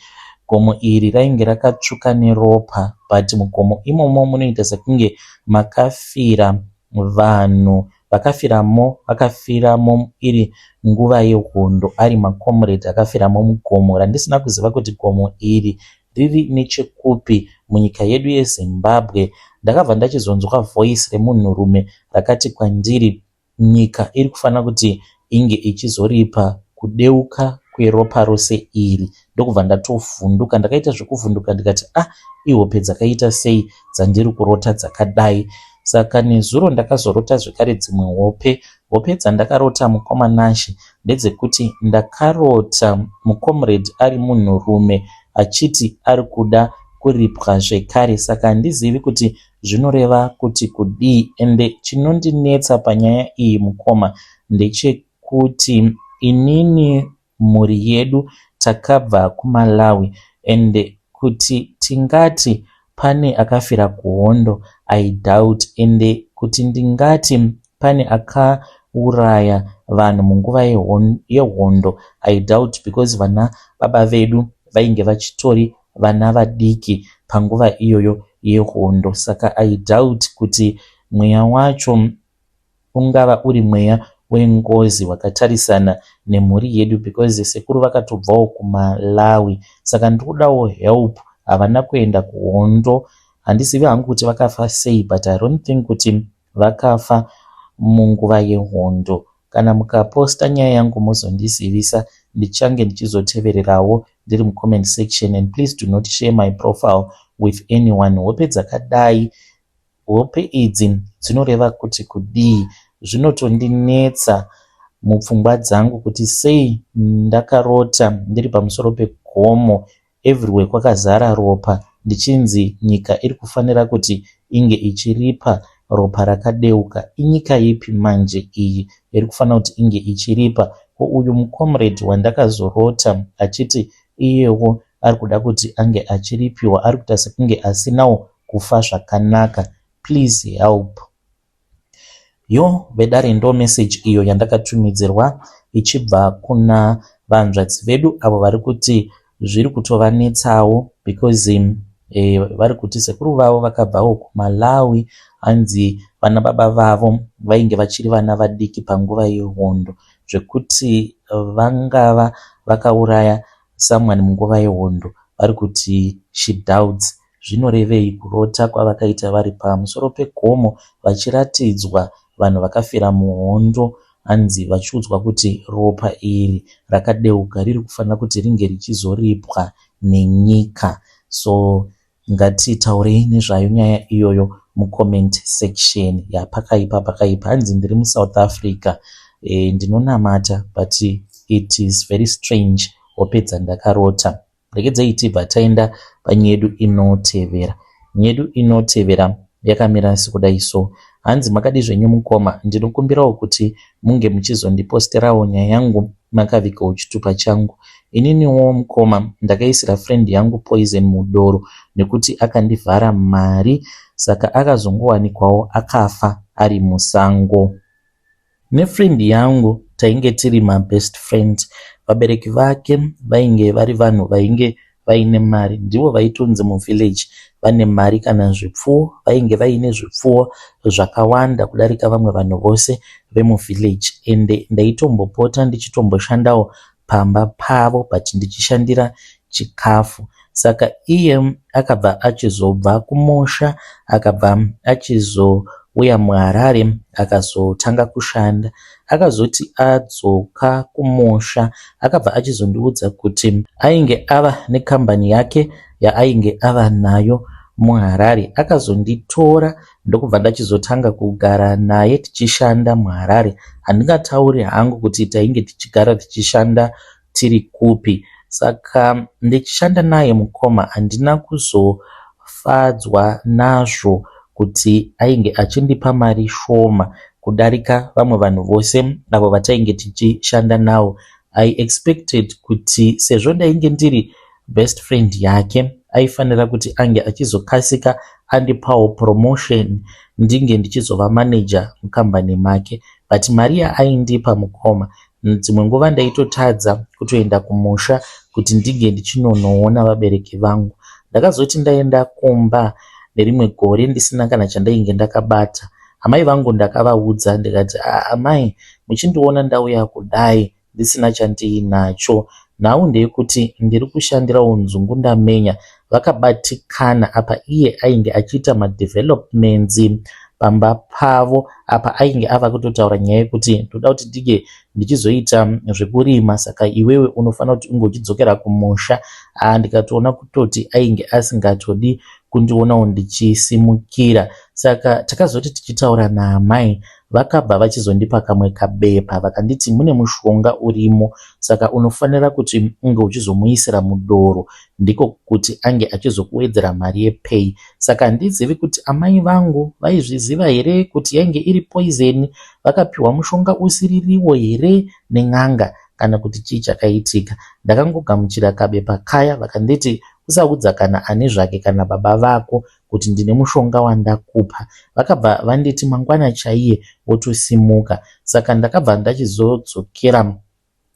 Speaker 1: gomo iri rainge rakatsvuka neropa but mugomo imomo munoita sekunge makafira vanhu vakafiramo vakafiramo iri nguva yehondo ari macomrade akafiramo mugomo randisina kuziva kuti gomo iri riri nechekupi munyika yedu yeZimbabwe. Ndakabva ndachizonzwa voice remunhurume rakati kwandiri nyika iri kufanira kuti inge ichizoripa kudeuka kweropa rose iri. Ndokubva ndatovhunduka, ndakaita zvekuvhunduka ndikati ah ihope dzakaita sei dzandiri kurota dzakadai. Saka nezuro ndakazorota zvekare dzimwe hope. Hope dzandakarota mukoma Nashe ndedzekuti ndakarota mucomrade ari munhurume achiti ari kuda kuripwa zvekare saka handizivi kuti zvinoreva kuti kudii ende chinondinetsa panyaya iyi mukoma ndechekuti inini mhuri yedu takabva kuMalawi ende kuti tingati pane akafira kuhondo I doubt ende kuti ndingati pane akauraya vanhu munguva yehondo I doubt because vana baba vedu vainge vachitori vana vadiki panguva iyoyo yehondo saka I doubt kuti mweya wacho ungava uri mweya wengozi wakatarisana nemhuri yedu because sekuru vakatobvawo kuMalawi saka ndikudawo help havana kuenda kuhondo handizivi hangu kuti vakafa sei but I don't think kuti vakafa munguva yehondo kana mukaposta nyaya yangu mozondizivisa ndichange ndichizotevererawo ndiri mucomment section and please do not share my profile with anyone hope dzakadai hope idzi dzinoreva kuti kudii zvinotondinetsa mupfungwa dzangu kuti sei ndakarota ndiri pamusoro pegomo everywhere kwakazara ropa ndichinzi nyika iri kufanira kuti inge ichiripa ropa rakadeuka inyika ipi manje iyi iri kufanira kuti inge ichiripa ko uyu mucomrade wandakazorota achiti iyewo ari kuda kuti ange achiripiwa ari kuita sekunge asinawo kufa zvakanaka please help yo vedare ndo message iyo yandakatumidzirwa ichibva kuna vanzvadzi vedu avo vari kuti zviri kutovanetsawo because vari kuti sekuru vavo vakabvawo kuMalawi hanzi vana baba vavo vainge vachiri vana vadiki panguva yehondo zvekuti vangava vakauraya someone munguva yehondo vari kuti she doubts zvinorevei kurota kwavakaita vari pamusoro pegomo vachiratidzwa vanhu vakafira muhondo hanzi vachiudzwa kuti ropa iri rakadeuka riri kufanira kuti ringe richizoripwa nenyika so ngatitaurei nezvayo nyaya iyoyo mucomment section yapakaipa pakaipa hanzi ndiri muSouth Africa ndinonamata but it is very strange hope dzandakarota regedzei tibva taenda panyedu inotevera nyedu inotevera yakamira sekudai so hanzi makadi zvenyu mukoma ndinokumbirawo kuti munge muchizondiposterawo nyaya yangu makavigawo chitupa changu ininiwo mukoma ndakaisira friend yangu poison mudoro nekuti akandivhara mari saka akazongowanikwawo akafa ari musango nefriend yangu tainge tiri mabest friend vabereki vake vainge vari vanhu vainge vaine mari ndivo vaitonzi muvillage vane mari kana zvipfuwo vainge vaine zvipfuwo zvakawanda kudarika vamwe vanhu vose vemuvillage ende ndaitombopota ndichitomboshandawo pamba pavo but ndichishandira chikafu saka iye akabva achizobva kumusha akabva achizouya muHarare akazotanga kushanda akazoti adzoka kumusha akabva achizondiudza kuti ainge ava nekambani yake yaainge ava nayo muHarare akazonditora ndokubva ndachizotanga kugara naye tichishanda muHarare handingatauri hangu kuti tainge tichigara tichishanda tiri kupi saka ndichishanda naye mukoma handina kuzofadzwa nazvo kuti ainge achindipa mari shoma kudarika vamwe vanhu vose avo vatainge tichishanda navo. I expected kuti sezvo ndainge ndiri best friend yake aifanira kuti ange achizokasika andipawo promotion ndinge ndichizova manager mukambani make, but mari yaaindipa mukoma, dzimwe nguva ndaitotadza kutoenda kumusha kuti ndinge ndichinonoona vabereki vangu. Ndakazoti ndaenda kumba nerimwe gore ndisina kana chandainge ndakabata, amai vangu ndakavaudza ndikati, "Amai, muchindiona ndauya kudai ndisina chandiinacho, nhau ndeyekuti ndiri kushandirawo nzungu ndamenya." Vakabatikana. Apa iye ainge achiita madevelopments pamba pavo. Apa ainge ava kutotaura nyaya yekuti ndoda kuti ndinge ndichizoita zvekurima, saka iwewe unofanira kuti unge uchidzokera kumusha. Ndikatoona kutoti ainge asingatodi kundionawo ndichisimukira. Saka takazoti tichitaura naamai, vakabva vachizondipa kamwe kabepa, vakanditi mune mushonga urimo, saka unofanira kuti unge uchizomuisira mudoro, ndiko kuti ange achizokuwedzera mari yepay. Saka handizivi kuti amai vangu vaizviziva here kuti yainge iri poison, vakapiwa mushonga usiririwo here nen'anga, kana kuti chii chakaitika. Ndakangogamuchira kabepa kaya, vakanditi usaudza kana ani zvake kana baba vako kuti ndine mushonga wandakupa. Vakabva vanditi mangwana chaiye wotosimuka. Saka ndakabva ndachizodzokera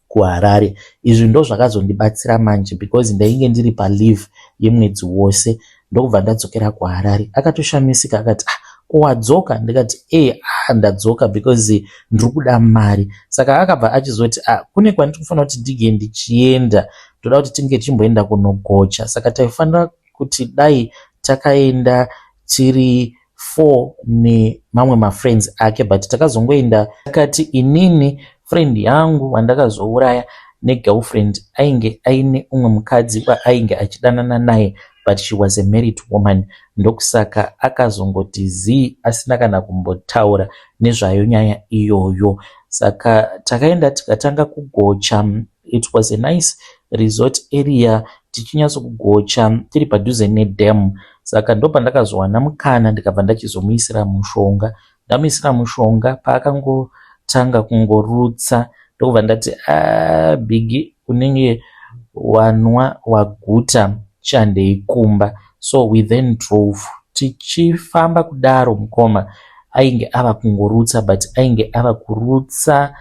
Speaker 1: kuHarare. Izvi ndo zvakazondibatsira manje because ndainge ndiri paleave yemwedzi wose. Ndokubva ndadzokera kuHarare. Akatoshamisika akati, "Ah, ko wadzoka?" Ndikati, "E, ah, ndadzoka because ndiri kuda mari." Saka akabva achizoti, "Ah, kune kwandiri kufanira kuti ndinge ndichienda, ndoda kuti tinge tichimboenda kunogocha." Saka taifanira kuti dai takaenda tiri 4 nemamwe mafriends ake, but takazongoenda akati inini, friend yangu wandakazouraya negirlfriend ainge aine umwe mukadzi waainge achidanana naye, but she was a married woman. Ndokusaka akazongoti zii asina kana kumbotaura nezvayo nyaya iyoyo. Saka takaenda tikatanga kugocha. It was a nice resort area, tichinyatsokugocha tiri padhuze nedam. Saka ndopandakazowana mukana, ndikabva ndachizomuisira mushonga. Ndamuisira mushonga, paakangotanga kungorutsa, ndokubva ndati, "A, Biggie, unenge wanwa waguta, chihandei kumba." So we then drove. Tichifamba kudaro mukoma, ainge ava kungorutsa, but ainge ava kurutsa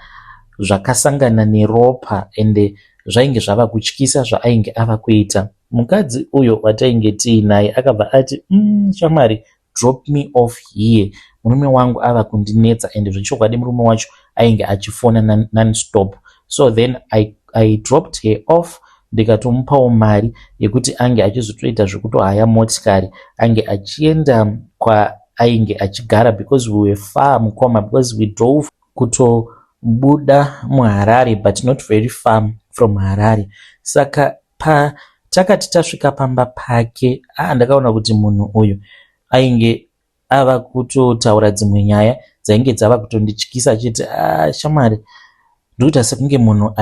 Speaker 1: zvakasangana neropa, ende zvainge zvava kutyisa zvaainge ava kuita. Mukadzi uyo watainge tiinaye akabva ati, Shamwari, drop me off here, murume wangu ava kundinetsa." Ende zvechokwadi murume wacho ainge achifona nonstop. So then I dropped her off, ndikatomupawo mari yekuti ange achizotoita zvekutohaya motikari ange achienda kwaainge achigara, because we were far mukoma, because we drove kutobuda muHarare, but not very far from Harare. Saka patakati tasvika pamba pake, ndakaona kuti munhu uyu ainge ava kutotaura dzimwe nyaya dzainge dzava kutondityisa, achiti, "A, shamwari, ndikuita sekunge munhu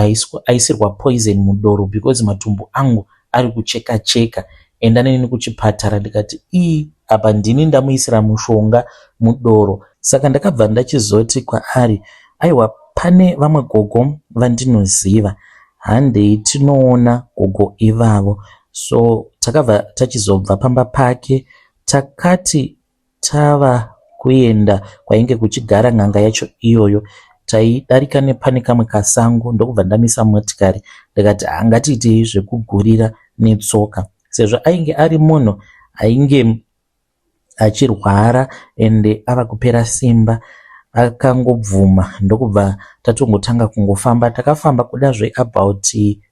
Speaker 1: aisirwa poison mudoro because matumbu angu ari kucheka cheka, enda neni kuchipatara." Ndikati, "Ii, apa ndini ndamuisira mushonga mudoro." Saka ndakabva ndachizoti kwaari, "Aiwa, pane vamwe gogo vandinoziva, handei tinoona gogo ivavo." So takabva tachizobva pamba pake. Takati tava kuenda kwainge kuchigara n'anga yacho iyoyo, taidarika nepane kamwe kasango, ndokubva ndamisa motikari, ndikati, "Ngatiitei zvekugurira netsoka," sezvo ainge ari munhu ainge achirwara ende ava kupera simba. Akangobvuma, ndokubva tatongotanga kungofamba. Takafamba kuda zveabout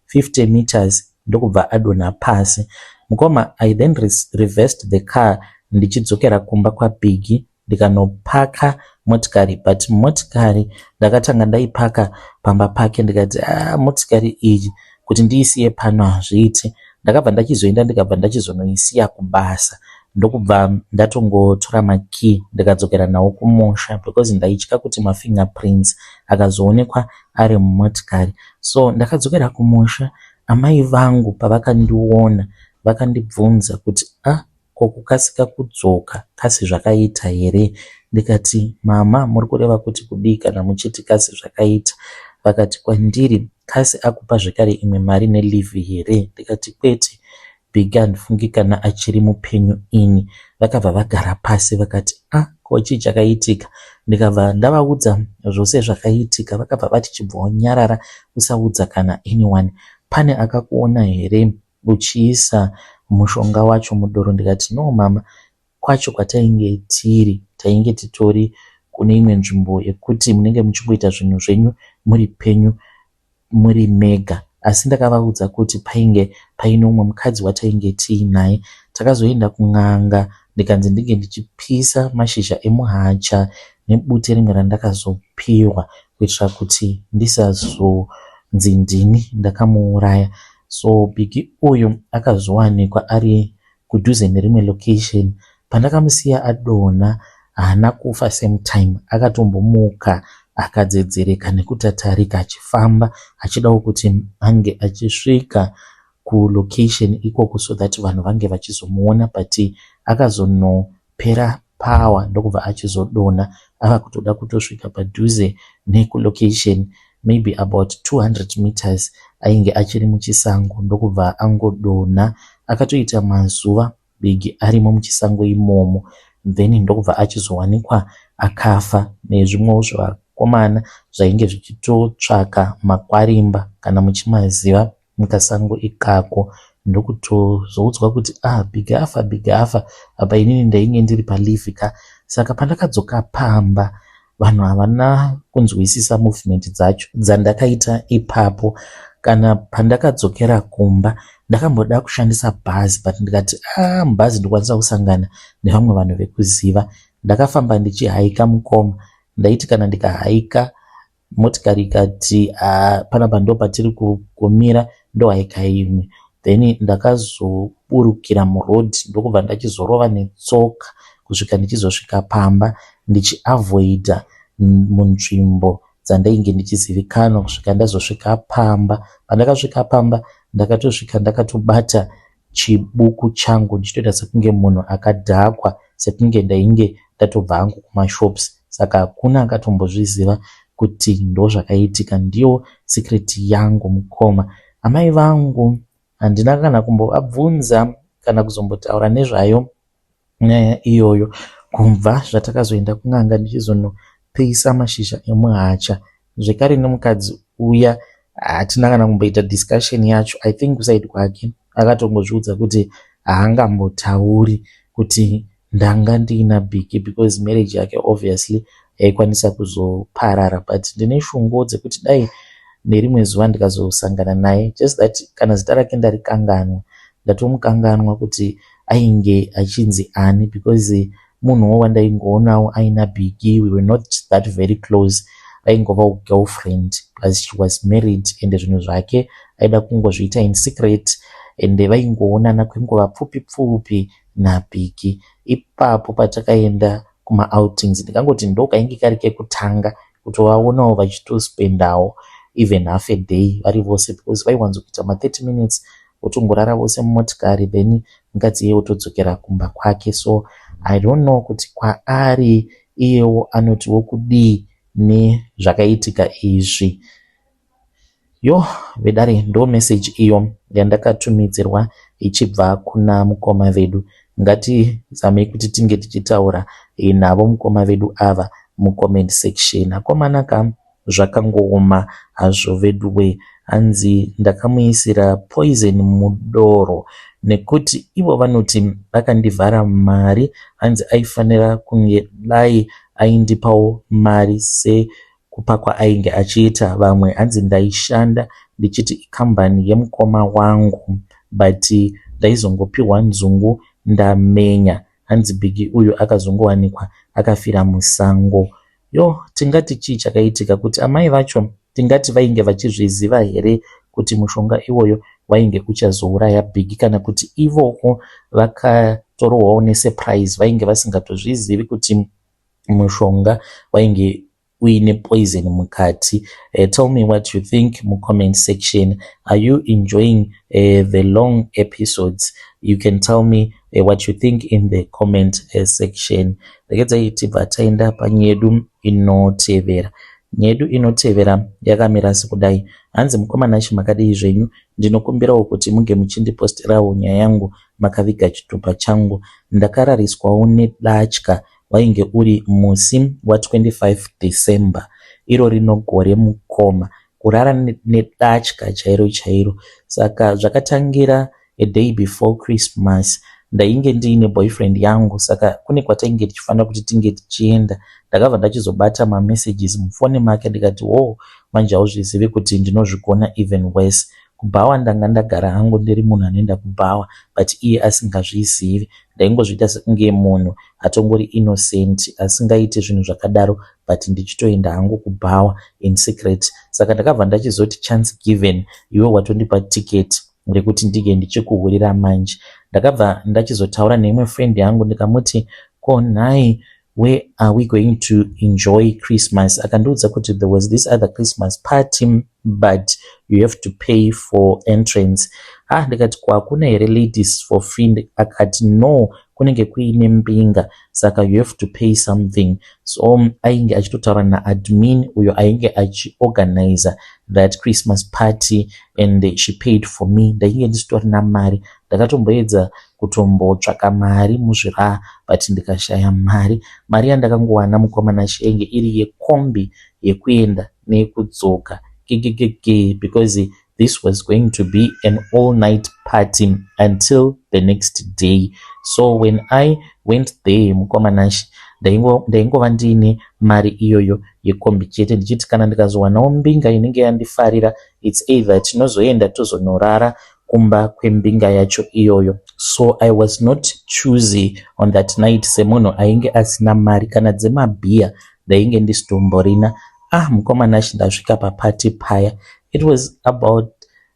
Speaker 1: 50 meters, ndokubva adonha pasi mukoma. I then reversed the car ndichidzokera kumba kwaBiggie, ndikanopaka motikari, but motikari ndakatanga ndaipaka pamba pake. Ndikati, "Ah, motikari iyi kuti ndiisiye pano hazviiti." Ndakabva ndachizoenda, ndikabva ndachizonoisiya kubasa, ndokubva ndatongotora makey, ndikadzokera nawo kumusha because ndaitya kuti mafingerprints akazoonekwa ari mumotikari. So ndakadzokera kumusha. Amai vangu pavakandiona, vakandibvunza kuti, "Ah." Ko kukasika kudzoka kasi zvakaita here? Ndikati, Mama muri kureva kuti kudii kana muchiti kasi zvakaita? Vakati kwandiri, Kasi akupa zvekare imwe mari neleave here? Ndikati, Kwete Biggie handifungi kana achiri mupenyu ini. Vakabva vagara pasi vakati, Ah ko chii chakaitika? Ndikabva ndavaudza zvose zvakaitika vakabva vati, Chibva wanyarara usaudza kana anyone. Pane akakuona here uchiisa mushonga wacho mudoro? Ndikati, No mama, kwacho kwatainge tiri tainge titori kune imwe nzvimbo yekuti munenge muchingoita zvinhu zvenyu muri penyu muri mega asi ndakavaudza kuti painge paine umwe mukadzi watainge tiinaye. Takazoenda kun'anga ndikanzi ndinge ndichipisa mashizha emuhacha nebute rimwe randakazopiwa kuitira kuti ndisazonzi ndini ndakamuuraya. So Biggie uyu akazowanikwa ari kudhuze nerimwe location pandakamusiya adonha haana kufa same time akatombomuka akadzedzereka nekutatarika achifamba achidawo kuti ange achisvika kulocation ikoko so that vanhu vange vachizomuona but akazonopera power ndokubva achizodonha ava kutoda kutosvika padhuze nekulocation maybe about 200 meters ainge achiri muchisango ndokubva angodonha akatoita mazuva Biggie arimo muchisango imomo then ndokubva achizowanikwa akafa nezvimwewo zvivakomana zvainge zvichitotsvaka makwarimba kana muchimaziva mukasango ikako ndokutozoudzwa kuti ah Biggie afa Biggie afa apa inini ndainge ndiri paleave ka saka pandakadzoka pamba vanhu havana kunzwisisa movement dzacho dzandakaita ipapo kana pandakadzokera kumba ndakamboda kushandisa bhazi but ndikati ah mubhazi ndokwanisa kusangana nevamwe vanhu vekuziva ndakafamba ndichihaika mukoma ndaiti kana ndikahaika motikari ikati ah, panapa ndo patiri kumira ndohaika imwe then ndakazoburukira muroad ndokubva ndachizorova netsoka kusvika ndichizosvika pamba ndichiavoida munzvimbo dzandainge ndichizivikanwa kusvika ndazosvika pamba pandakasvika pamba ndakatosvika ndakatobata chibuku changu ndichitoita sekunge munhu akadhakwa sekunge ndainge ndatobva hangu kumashops saka hakuna akatombozviziva kuti ndozvakaitika ndiyo secret yangu mukoma amai vangu handina kana kumbovabvunza kana kuzombotaura nezvayo nyaya iyoyo kubva zvatakazoenda kun'anga ndichizonopisa mashizha emuhacha zvekare nemukadzi uya hatina kana kumboita discussion yacho i think kuside kwake akatongozviudza kuti haangambotauri kuti ndanga ndiina Biggie because marriage yake obviously yaikwanisa kuzoparara but ndine shungu dzekuti dai nerimwe zuva ndikazosangana naye just that kana zita rake ndarikanganwa ndatomukanganwa kuti ainge achinzi ani because munhuwo wandaingoonawo aina Biggie we were not that very close vaingovawo girlfriend plus she was married ende zvinhu zvake aida kungozviita in secret ende vaingoonana kwenguva pfupi pfupi naBiggie ipapo patakaenda kumaoutings ndingangoti ndo kainge kari kekutanga kutovaonawo vachitospendawo even half a day vari vose because vaiwanzokuita ma30 minutes votongorara vose mumotikari then mukadzi iye otodzokera kumba kwake so i don't know kuti kwaari iyewo anotiwo kudii nezvakaitika izvi yo vedare ndo message iyo yandakatumidzirwa ichibva kuna mukoma vedu ngatizamei kuti tinge tichitaura navo mukoma vedu ava mucomment section akomana ka zvakangooma hazvo veduwe hanzi ndakamuisira poison mudoro nekuti ivo vanoti vakandivhara mari hanzi aifanira kunge dai aindipawo mari sekupa kwaainge achiita vamwe hanzi ndaishanda ndichiti ikambani yemukoma wangu but ndaizongopiwa nzungu ndamenya hanzi Biggie uyu akazongowanikwa akafira musango yo tingati chii chakaitika kuti amai vacho tingati vainge vachizviziva here kuti mushonga iwoyo wainge uchazouraya Biggie kana kuti ivowo vakatorohwawo nesurprise vainge vasingatozvizivi kuti mushonga wainge Uine poison mukati. Tell me what you think mucomment section. Are you enjoying the long episodes? You can tell me what you think in the comment section. Regedzai tibva taenda panyedu inotevera. Nyedu inotevera yakamira sekudai. Hanzi, "Mukoma Nashe, makadii zvenyu? Ndinokumbirawo kuti munge muchindiposterawo nyaya yangu makaviga chitupa changu. Ndakarariswawo nedatya. Wainge uri musi wa25 December iro rino gore. Mukoma, kurara nedatya chairo chairo. Saka zvakatangira a day before Christmas. Ndainge ndiine boyfriend yangu, saka kune kwatainge tichifanira kuti tinge tichienda. Ndakabva ndachizobata mamessages mufoni make, ndikati, 'Wo, manje hauzvizivi kuti ndinozvigona even worse.' Kubhawa ndanga ndagara hangu ndiri munhu anoenda kubhawa, but iye asingazvizivi. Ndaingozviita sekunge munhu atongori innocent, asingaiti zvinhu zvakadaro, but ndichitoenda hangu kubhawa in secret. Saka ndakabva ndachizoti, 'Chance given, iwe watondipa ticket rekuti ndinge ndichikuhurira manje.' Ndakabva ndachizotaura neimwe friend yangu, ndikamuti, 'Ko nhai, where are we going to enjoy Christmas?' Akandiudza kuti there was this other Christmas party, but you have to pay for entrance. Ah, ndikati, 'Kwakuna here ladies for free?' Akati, 'No, kunenge kuine mbinga, saka you have to pay something.' So ainge achitotaura naadmin uyo ainge achiorganiza that Christmas party, and she paid for me. Ndainge ndisitorina mari. Ndakatomboedza kutombotsvaka mari muzviraa, but ndikashaya mari. Mari yandakangowana, mukoma Nashe, yainge iri yekombi yekuenda neyekudzoka gegegege, because this was going to be an all night party until the next day. So when I went there, mukoma Nashe, ndaingova ndiine mari iyoyo yekombi chete, ndichiti kana ndikazowanawo mbinga inenge yandifarira, it's either tinozoenda tozonorara kumba kwembinga yacho iyoyo. So I was not choosy on that night, semunhu ainge asina mari kana dzemabhiya ndainge ndisitomborina. Ah, mukoma Nashe, ndasvika papati paya, it was about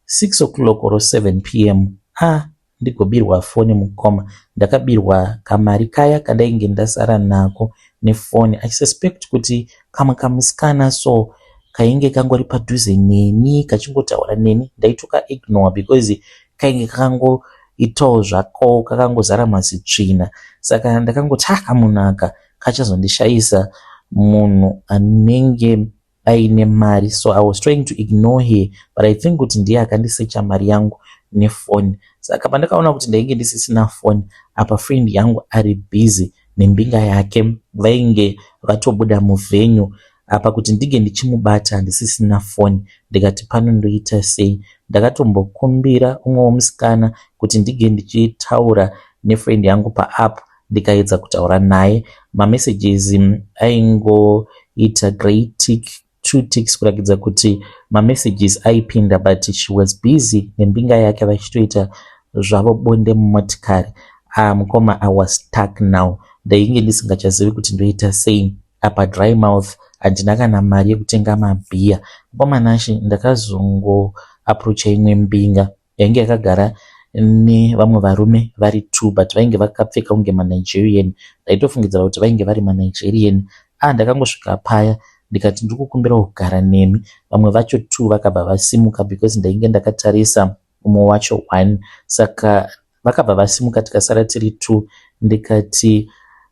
Speaker 1: 6 o'clock or 7 p.m. Ah, ndigobirwa foni. Mukoma, ndakabirwa kamari kaya kandainge ndasara nako nefoni. I suspect kuti kamwe kamusikana so kainge kangori padhuze neni, kachingotaura neni. Ndaitoka ignore because kainge kakangoitawo zvako, kakangozara mazitsvina. Saka ndakangoti, 'Ah, kamunhu aka kachazondishayisa munhu anenge aine mari.' So I was trying to ignore her, but I think kuti ndiye akandisecha mari yangu nefoni. Saka pandakaona kuti ndainge ndisisina foni, apa friend yangu ari busy nembinga yake, vainge vatobuda muvenue, apa kuti ndinge ndichimubata handisisina foni, ndikati, 'Pano ndoita sei?' Ndakatombokumbira umwe womusikana kuti ndinge ndichitaura nefriend yangu paapp. Ndikaedza kutaura naye, mamessages aingoita grey tick, two ticks, kuratidza kuti mamessages aipinda, but she was busy nembinga yake, vachitoita zvavo bonde mumotikari. Ah, mukoma, I was stuck now. Ndainge ndisingachazivi kuti ndoita sei. Apa dry mouth, handina kana mari yekutenga mabhiya. Mukoma Nashe, ndakazongoapproacha imwe mbinga yainge yakagara nevamwe varume vari two, but vainge vakapfeka kunge maNigerian. Ndaitofungidzira kuti vainge vari maNigerian. Ah, ndakangosvika paya, ndikati, 'Ndiri kukumbirawo kugara nemi.' Vamwe vacho two vakabva vasimuka, because ndainge ndakatarisa umwe wacho one. Saka vakabva vasimuka, tikasara tiri two. Ndikati,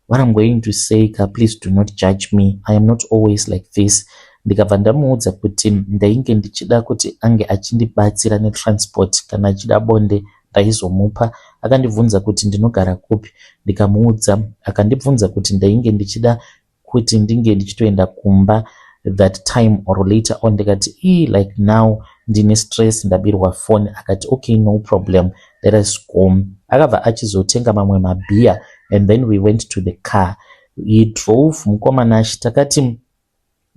Speaker 1: 'What I'm going to say ka, please do not judge me. I am not always like this.' Ndikabva ndamuudza kuti ndainge ndichida kuti ange achindibatsira netransport. Kana achida bonde, ndaizomupa. Akandibvunza kuti ndinogara kupi, ndikamuudza. Akandibvunza kuti ndainge ndichida kuti ndinge ndichitoenda kumba that time or later on. Ndikati, 'Ii, like now ndine stress, ndabirwa phone.' Akati, 'Okay, no problem, let us go.' Akabva achizotenga mamwe mabhiya and then we went to the car. He drove. Mukoma Nashe, takati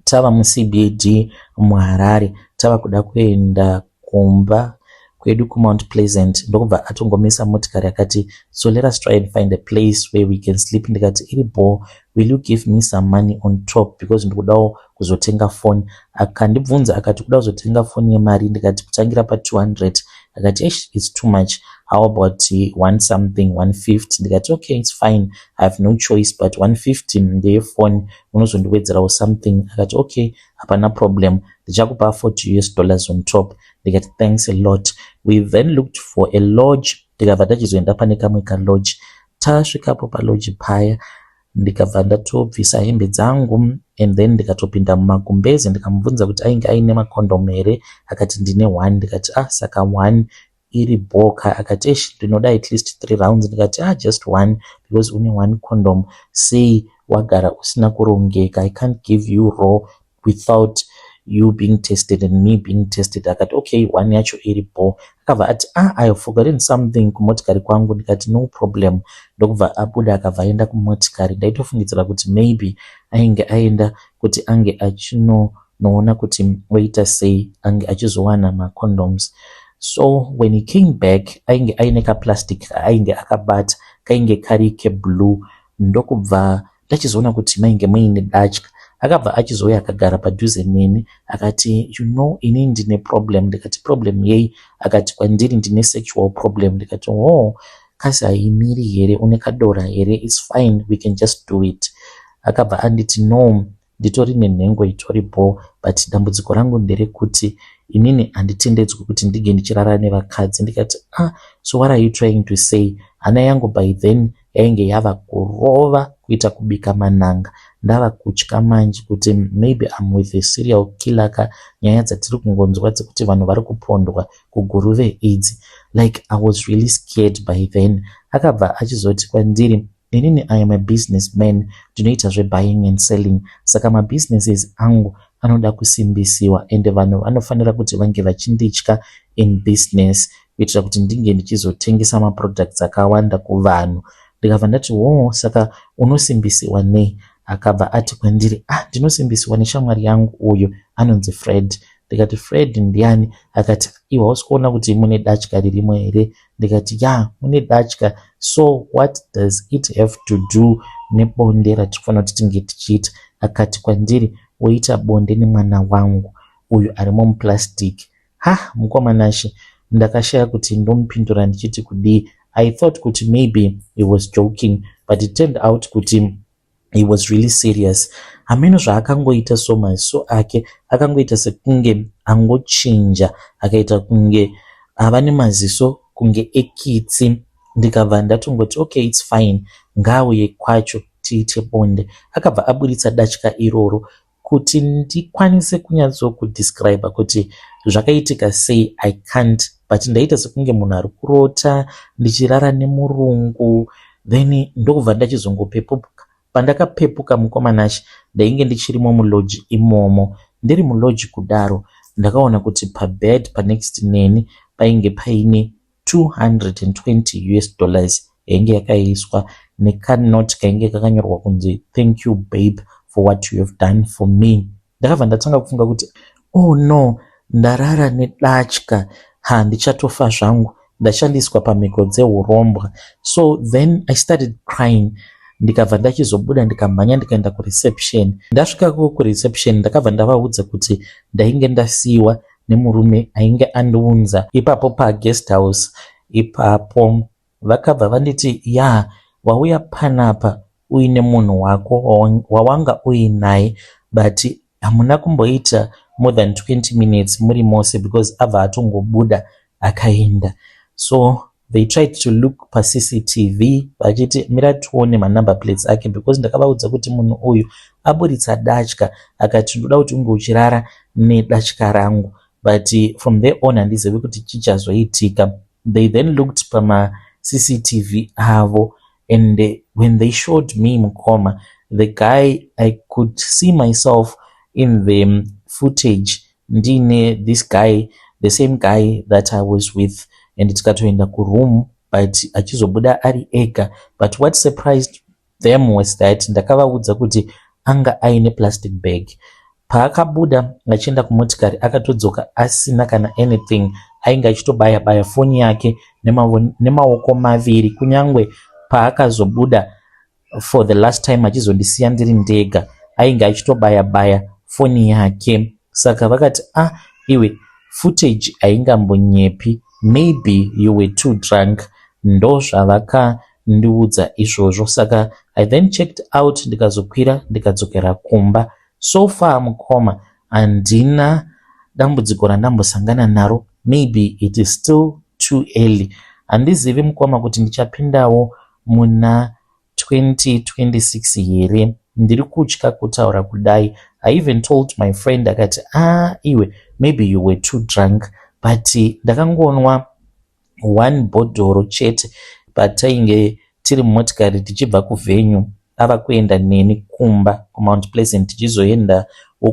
Speaker 1: tava muCBD muHarare, tava kuda kuenda kumba kwedu kuMount Pleasant, ndokubva atongomisa motikari. Akati, 'So let us try and find a place where we can sleep.' Ndikati, 'Iri bho. Will you give me some money on top, because ndikudawo kuzotenga foni?' Akandibvunza akati, 'Kuda kuzotenga foni yemari?' Ndikati, 'Kutangira pa200.' Akati, "Eish, it's too much. How about one something, 150?" Ndikati, "Okay, it's fine, I have no choice, but 150 ndeyefoni, unozondiwedzerawo something." Akati, "Okay, hapana problem, ndichakupa 40 US dollars on top." Ndikati, "Thanks a lot." We then looked for a lodge. Ndikabva tachizoenda pane kamwe kalodge. Tasvikapo palodge paya, ndikabva ndatobvisa hembe dzangu and then ndikatopinda mumagumbezi. Ndikamubvunza kuti ainge aine macondom here. Akati, "Ndine one." Ndikati, "Ah, saka one iri boka?" Akati, "Esh, ndinoda at least three rounds." Ndikati, "Ah, just one, because une one condom. Sei wagara usina kurongeka? I can't give you raw without you being tested and me being tested." Akati, "Okay, one yacho iri bo." Akabva ati, "Ah, I have forgotten something kumotikari kwangu." Ndikati, "No problem." Ndokubva abuda, akabva aenda kumotikari. Ndaitofungidzira kuti maybe ainge aenda kuti ange achinonoona kuti oita sei ange achizowana macondoms. So when he came back, ainge aine kaplastic ainge akabata, kainge kari keblue. Ndokubva ndachizoona kuti mainge muine datya. Akabva achizouya, akagara padhuze neni, akati, "You know, ini ndine problem." Ndikati, "Problem yei?" Akati kwandiri, "Ndine sexual problem." Ndikati, "Oh, kasi haimiri here? Une kadora here? It's fine, we can just do it." Akabva anditi, "No, nditori nenhengo itori bo, but dambudziko rangu nderekuti inini handitendedzwi kuti ndinge ndichirara nevakadzi." Ndikati, "Ah, so what are you trying to say?" Hana yangu by then yainge yava kurova kuita kubika manhanga. Ndava kutya manje kuti maybe I'm with a serial killer ka. Nyaya dzatiri kungonzwa dzekuti vanhu vari kupondwa kuGuruve idzi, like, I was really scared by then. Akabva achizoti kwandiri, "Inini I am a business man, ndinoita zvebuying and selling, saka mabusinesses angu anoda kusimbisiwa ende vanhu vanofanira kuti vange vachinditya in business kuitira kuti ndinge ndichizotengesa maproducts akawanda kuvanhu." Ndikabva ndati, "Wo, saka unosimbisiwa nei?" Akabva ati kwandiri, "Ah, ndinosimbisiwa neshamwari yangu uyu anonzi Fred." Ndikati, "Fred ndiani?" Akati, "Iwe, hausi kuona kuti mune datya ririmo here?" Ndikati, "Ya, mune datya. So what does it have to do nebonde ratinofanira kuti tinge tichiita?" Akati kwandiri, "Woita bonde nemwana wangu uyu arimo muplastic." Ha, mukomanashe, ndakashaya kuti ndomupindura ndichiti kudii. I thought kuti maybe he was joking, but it turned out kuti he was really serious. Hameno zvaakangoita, so maziso ake akangoita sekunge angochinja, akaita kunge ava nemaziso kunge ekitsi. Ndikabva ndatongoti, "Okay, it's fine, ngaauye kwacho tiite bonde." Akabva aburitsa datya iroro. Kuti ndikwanise kunyatsokudescribe kuti zvakaitika sei, I can't, but ndaita sekunge munhu ari kurota ndichirara nemurungu. Then ndokubva ndachizongopepuka. Pandakapepuka, mukomanashi, ndainge ndichirimo mulodge imomo. Ndiri mulodge kudaro, ndakaona kuti pabed panext neni painge paine 220 US dollars yainge yakaiswa nekanoti kainge kakanyorwa kunzi, "Thank you, babe, for what you have done for me." Ndakabva ndatanga kufunga kuti, "Oh no, ndarara nedatya. Ha, ndichatofa zvangu, ndashandiswa pamhiko dzeurombwa." So then I started crying. Ndikabva ndachizobuda, ndikamhanya, ndikaenda kureception. Ndasvikako kureception, ndakabva ndavaudza kuti ndainge ndasiyiwa nemurume ainge andiunza ipapo paguest house ipapo. Vakabva vanditi, "Ya, wauya panapa uine munhu wako wawanga uinaye, but hamuna kumboita more than 20 minutes muri mose because abva atongobuda akaenda." So they tried to look paCCTV vachiti, "Mira tione manumber plates ake," because ndakavaudza kuti munhu uyu aburitsa datya, akati, "Ndoda kuti unge uchirara nedatya rangu, but from there on handizivi kuti chichazoitika." They then looked pamaCCTV avo, and when they showed me, mukoma, the guy, I could see myself in the footage ndine this guy, the same guy that I was with, and tikatoenda kuroom, but achizobuda ari ega. But what surprised them was that ndakavaudza kuti anga aine plastic bag. Paakabuda achienda kumotikari, akatodzoka asina kana anything. Ainge achitobaya baya foni yake nemaoko maviri. Kunyange paakazobuda for the last time achizondisiya ndiri ndega, ainge achitobaya baya foni yake. Saka vakati, "Ah, iwe, footage haingambonyepi." Maybe you were too drunk. Ndozvavakandiudza izvozvo. Saka I then checked out, ndikazokwira, ndikadzokera kumba. So far, mukoma, handina dambudziko randambosangana naro. Maybe it is still too early. Handizivi, mukoma, kuti ndichapindawo muna 2026 here. Ndiri kutya kutaura kudai. I even told my friend, akati, "Ah, iwe, maybe you were too drunk." But ndakangonwa one bhodhoro chete patainge tiri mumotikari tichibva kuvenue, ava kuenda neni kumba kuMount Pleasant, tichizoendawo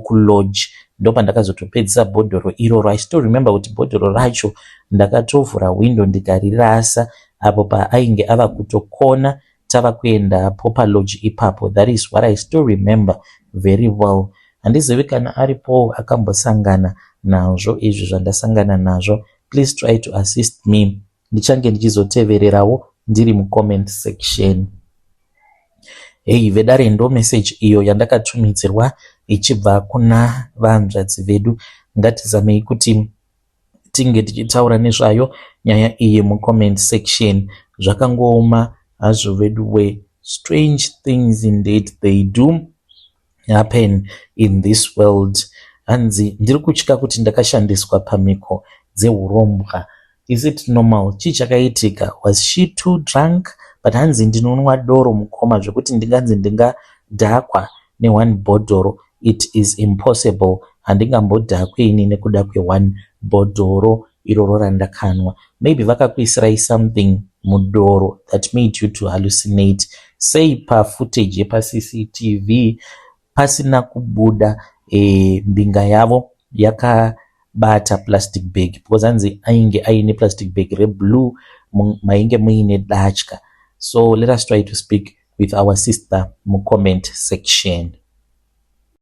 Speaker 1: kulodge. Ndopandakazotopedzisa bhodhoro iroro. I still remember kuti bhodhoro racho ndakatovhura hwindo, ndikarirasa apo paainge ava kutokona, tava kuendapo palodge ipapo. That is what I still remember very well. Handizivi kana aripowo akambosangana nazvo izvi zvandasangana nazvo. Please try to assist me. Ndichange ndichizotevererawo ndiri mucomment section. Hei vedare, ndo message iyo yandakatumidzirwa ichibva kuna vanzvadzi vedu. Ngatizamei kuti tinge tichitaura nezvayo nyaya iyi mucomment section. Zvakangooma hazvo vedu we. Strange things indeed, they do happen in this world. Hanzi, "Ndiri kutya kuti ndakashandiswa pamhiko dzeurombwa. Is it normal? Chii chakaitika? Was she too drunk?" But hanzi, "Ndinonwa doro, mukoma, zvekuti ndinganzi ndingadhakwa neone bhodhoro, it is impossible. Handingambodhakwi ini nekuda kweone bhodhoro iroro randakanwa." Maybe vakakuisirai something mudoro that made you to hallucinate. Sei pafootage yepaCCTV pasina kubuda mbinga yavo yakabata plastic bag? Because hanzi ainge aine plastic bag reblue mainge muine datya. So let us try to speak with our sister mucomment section.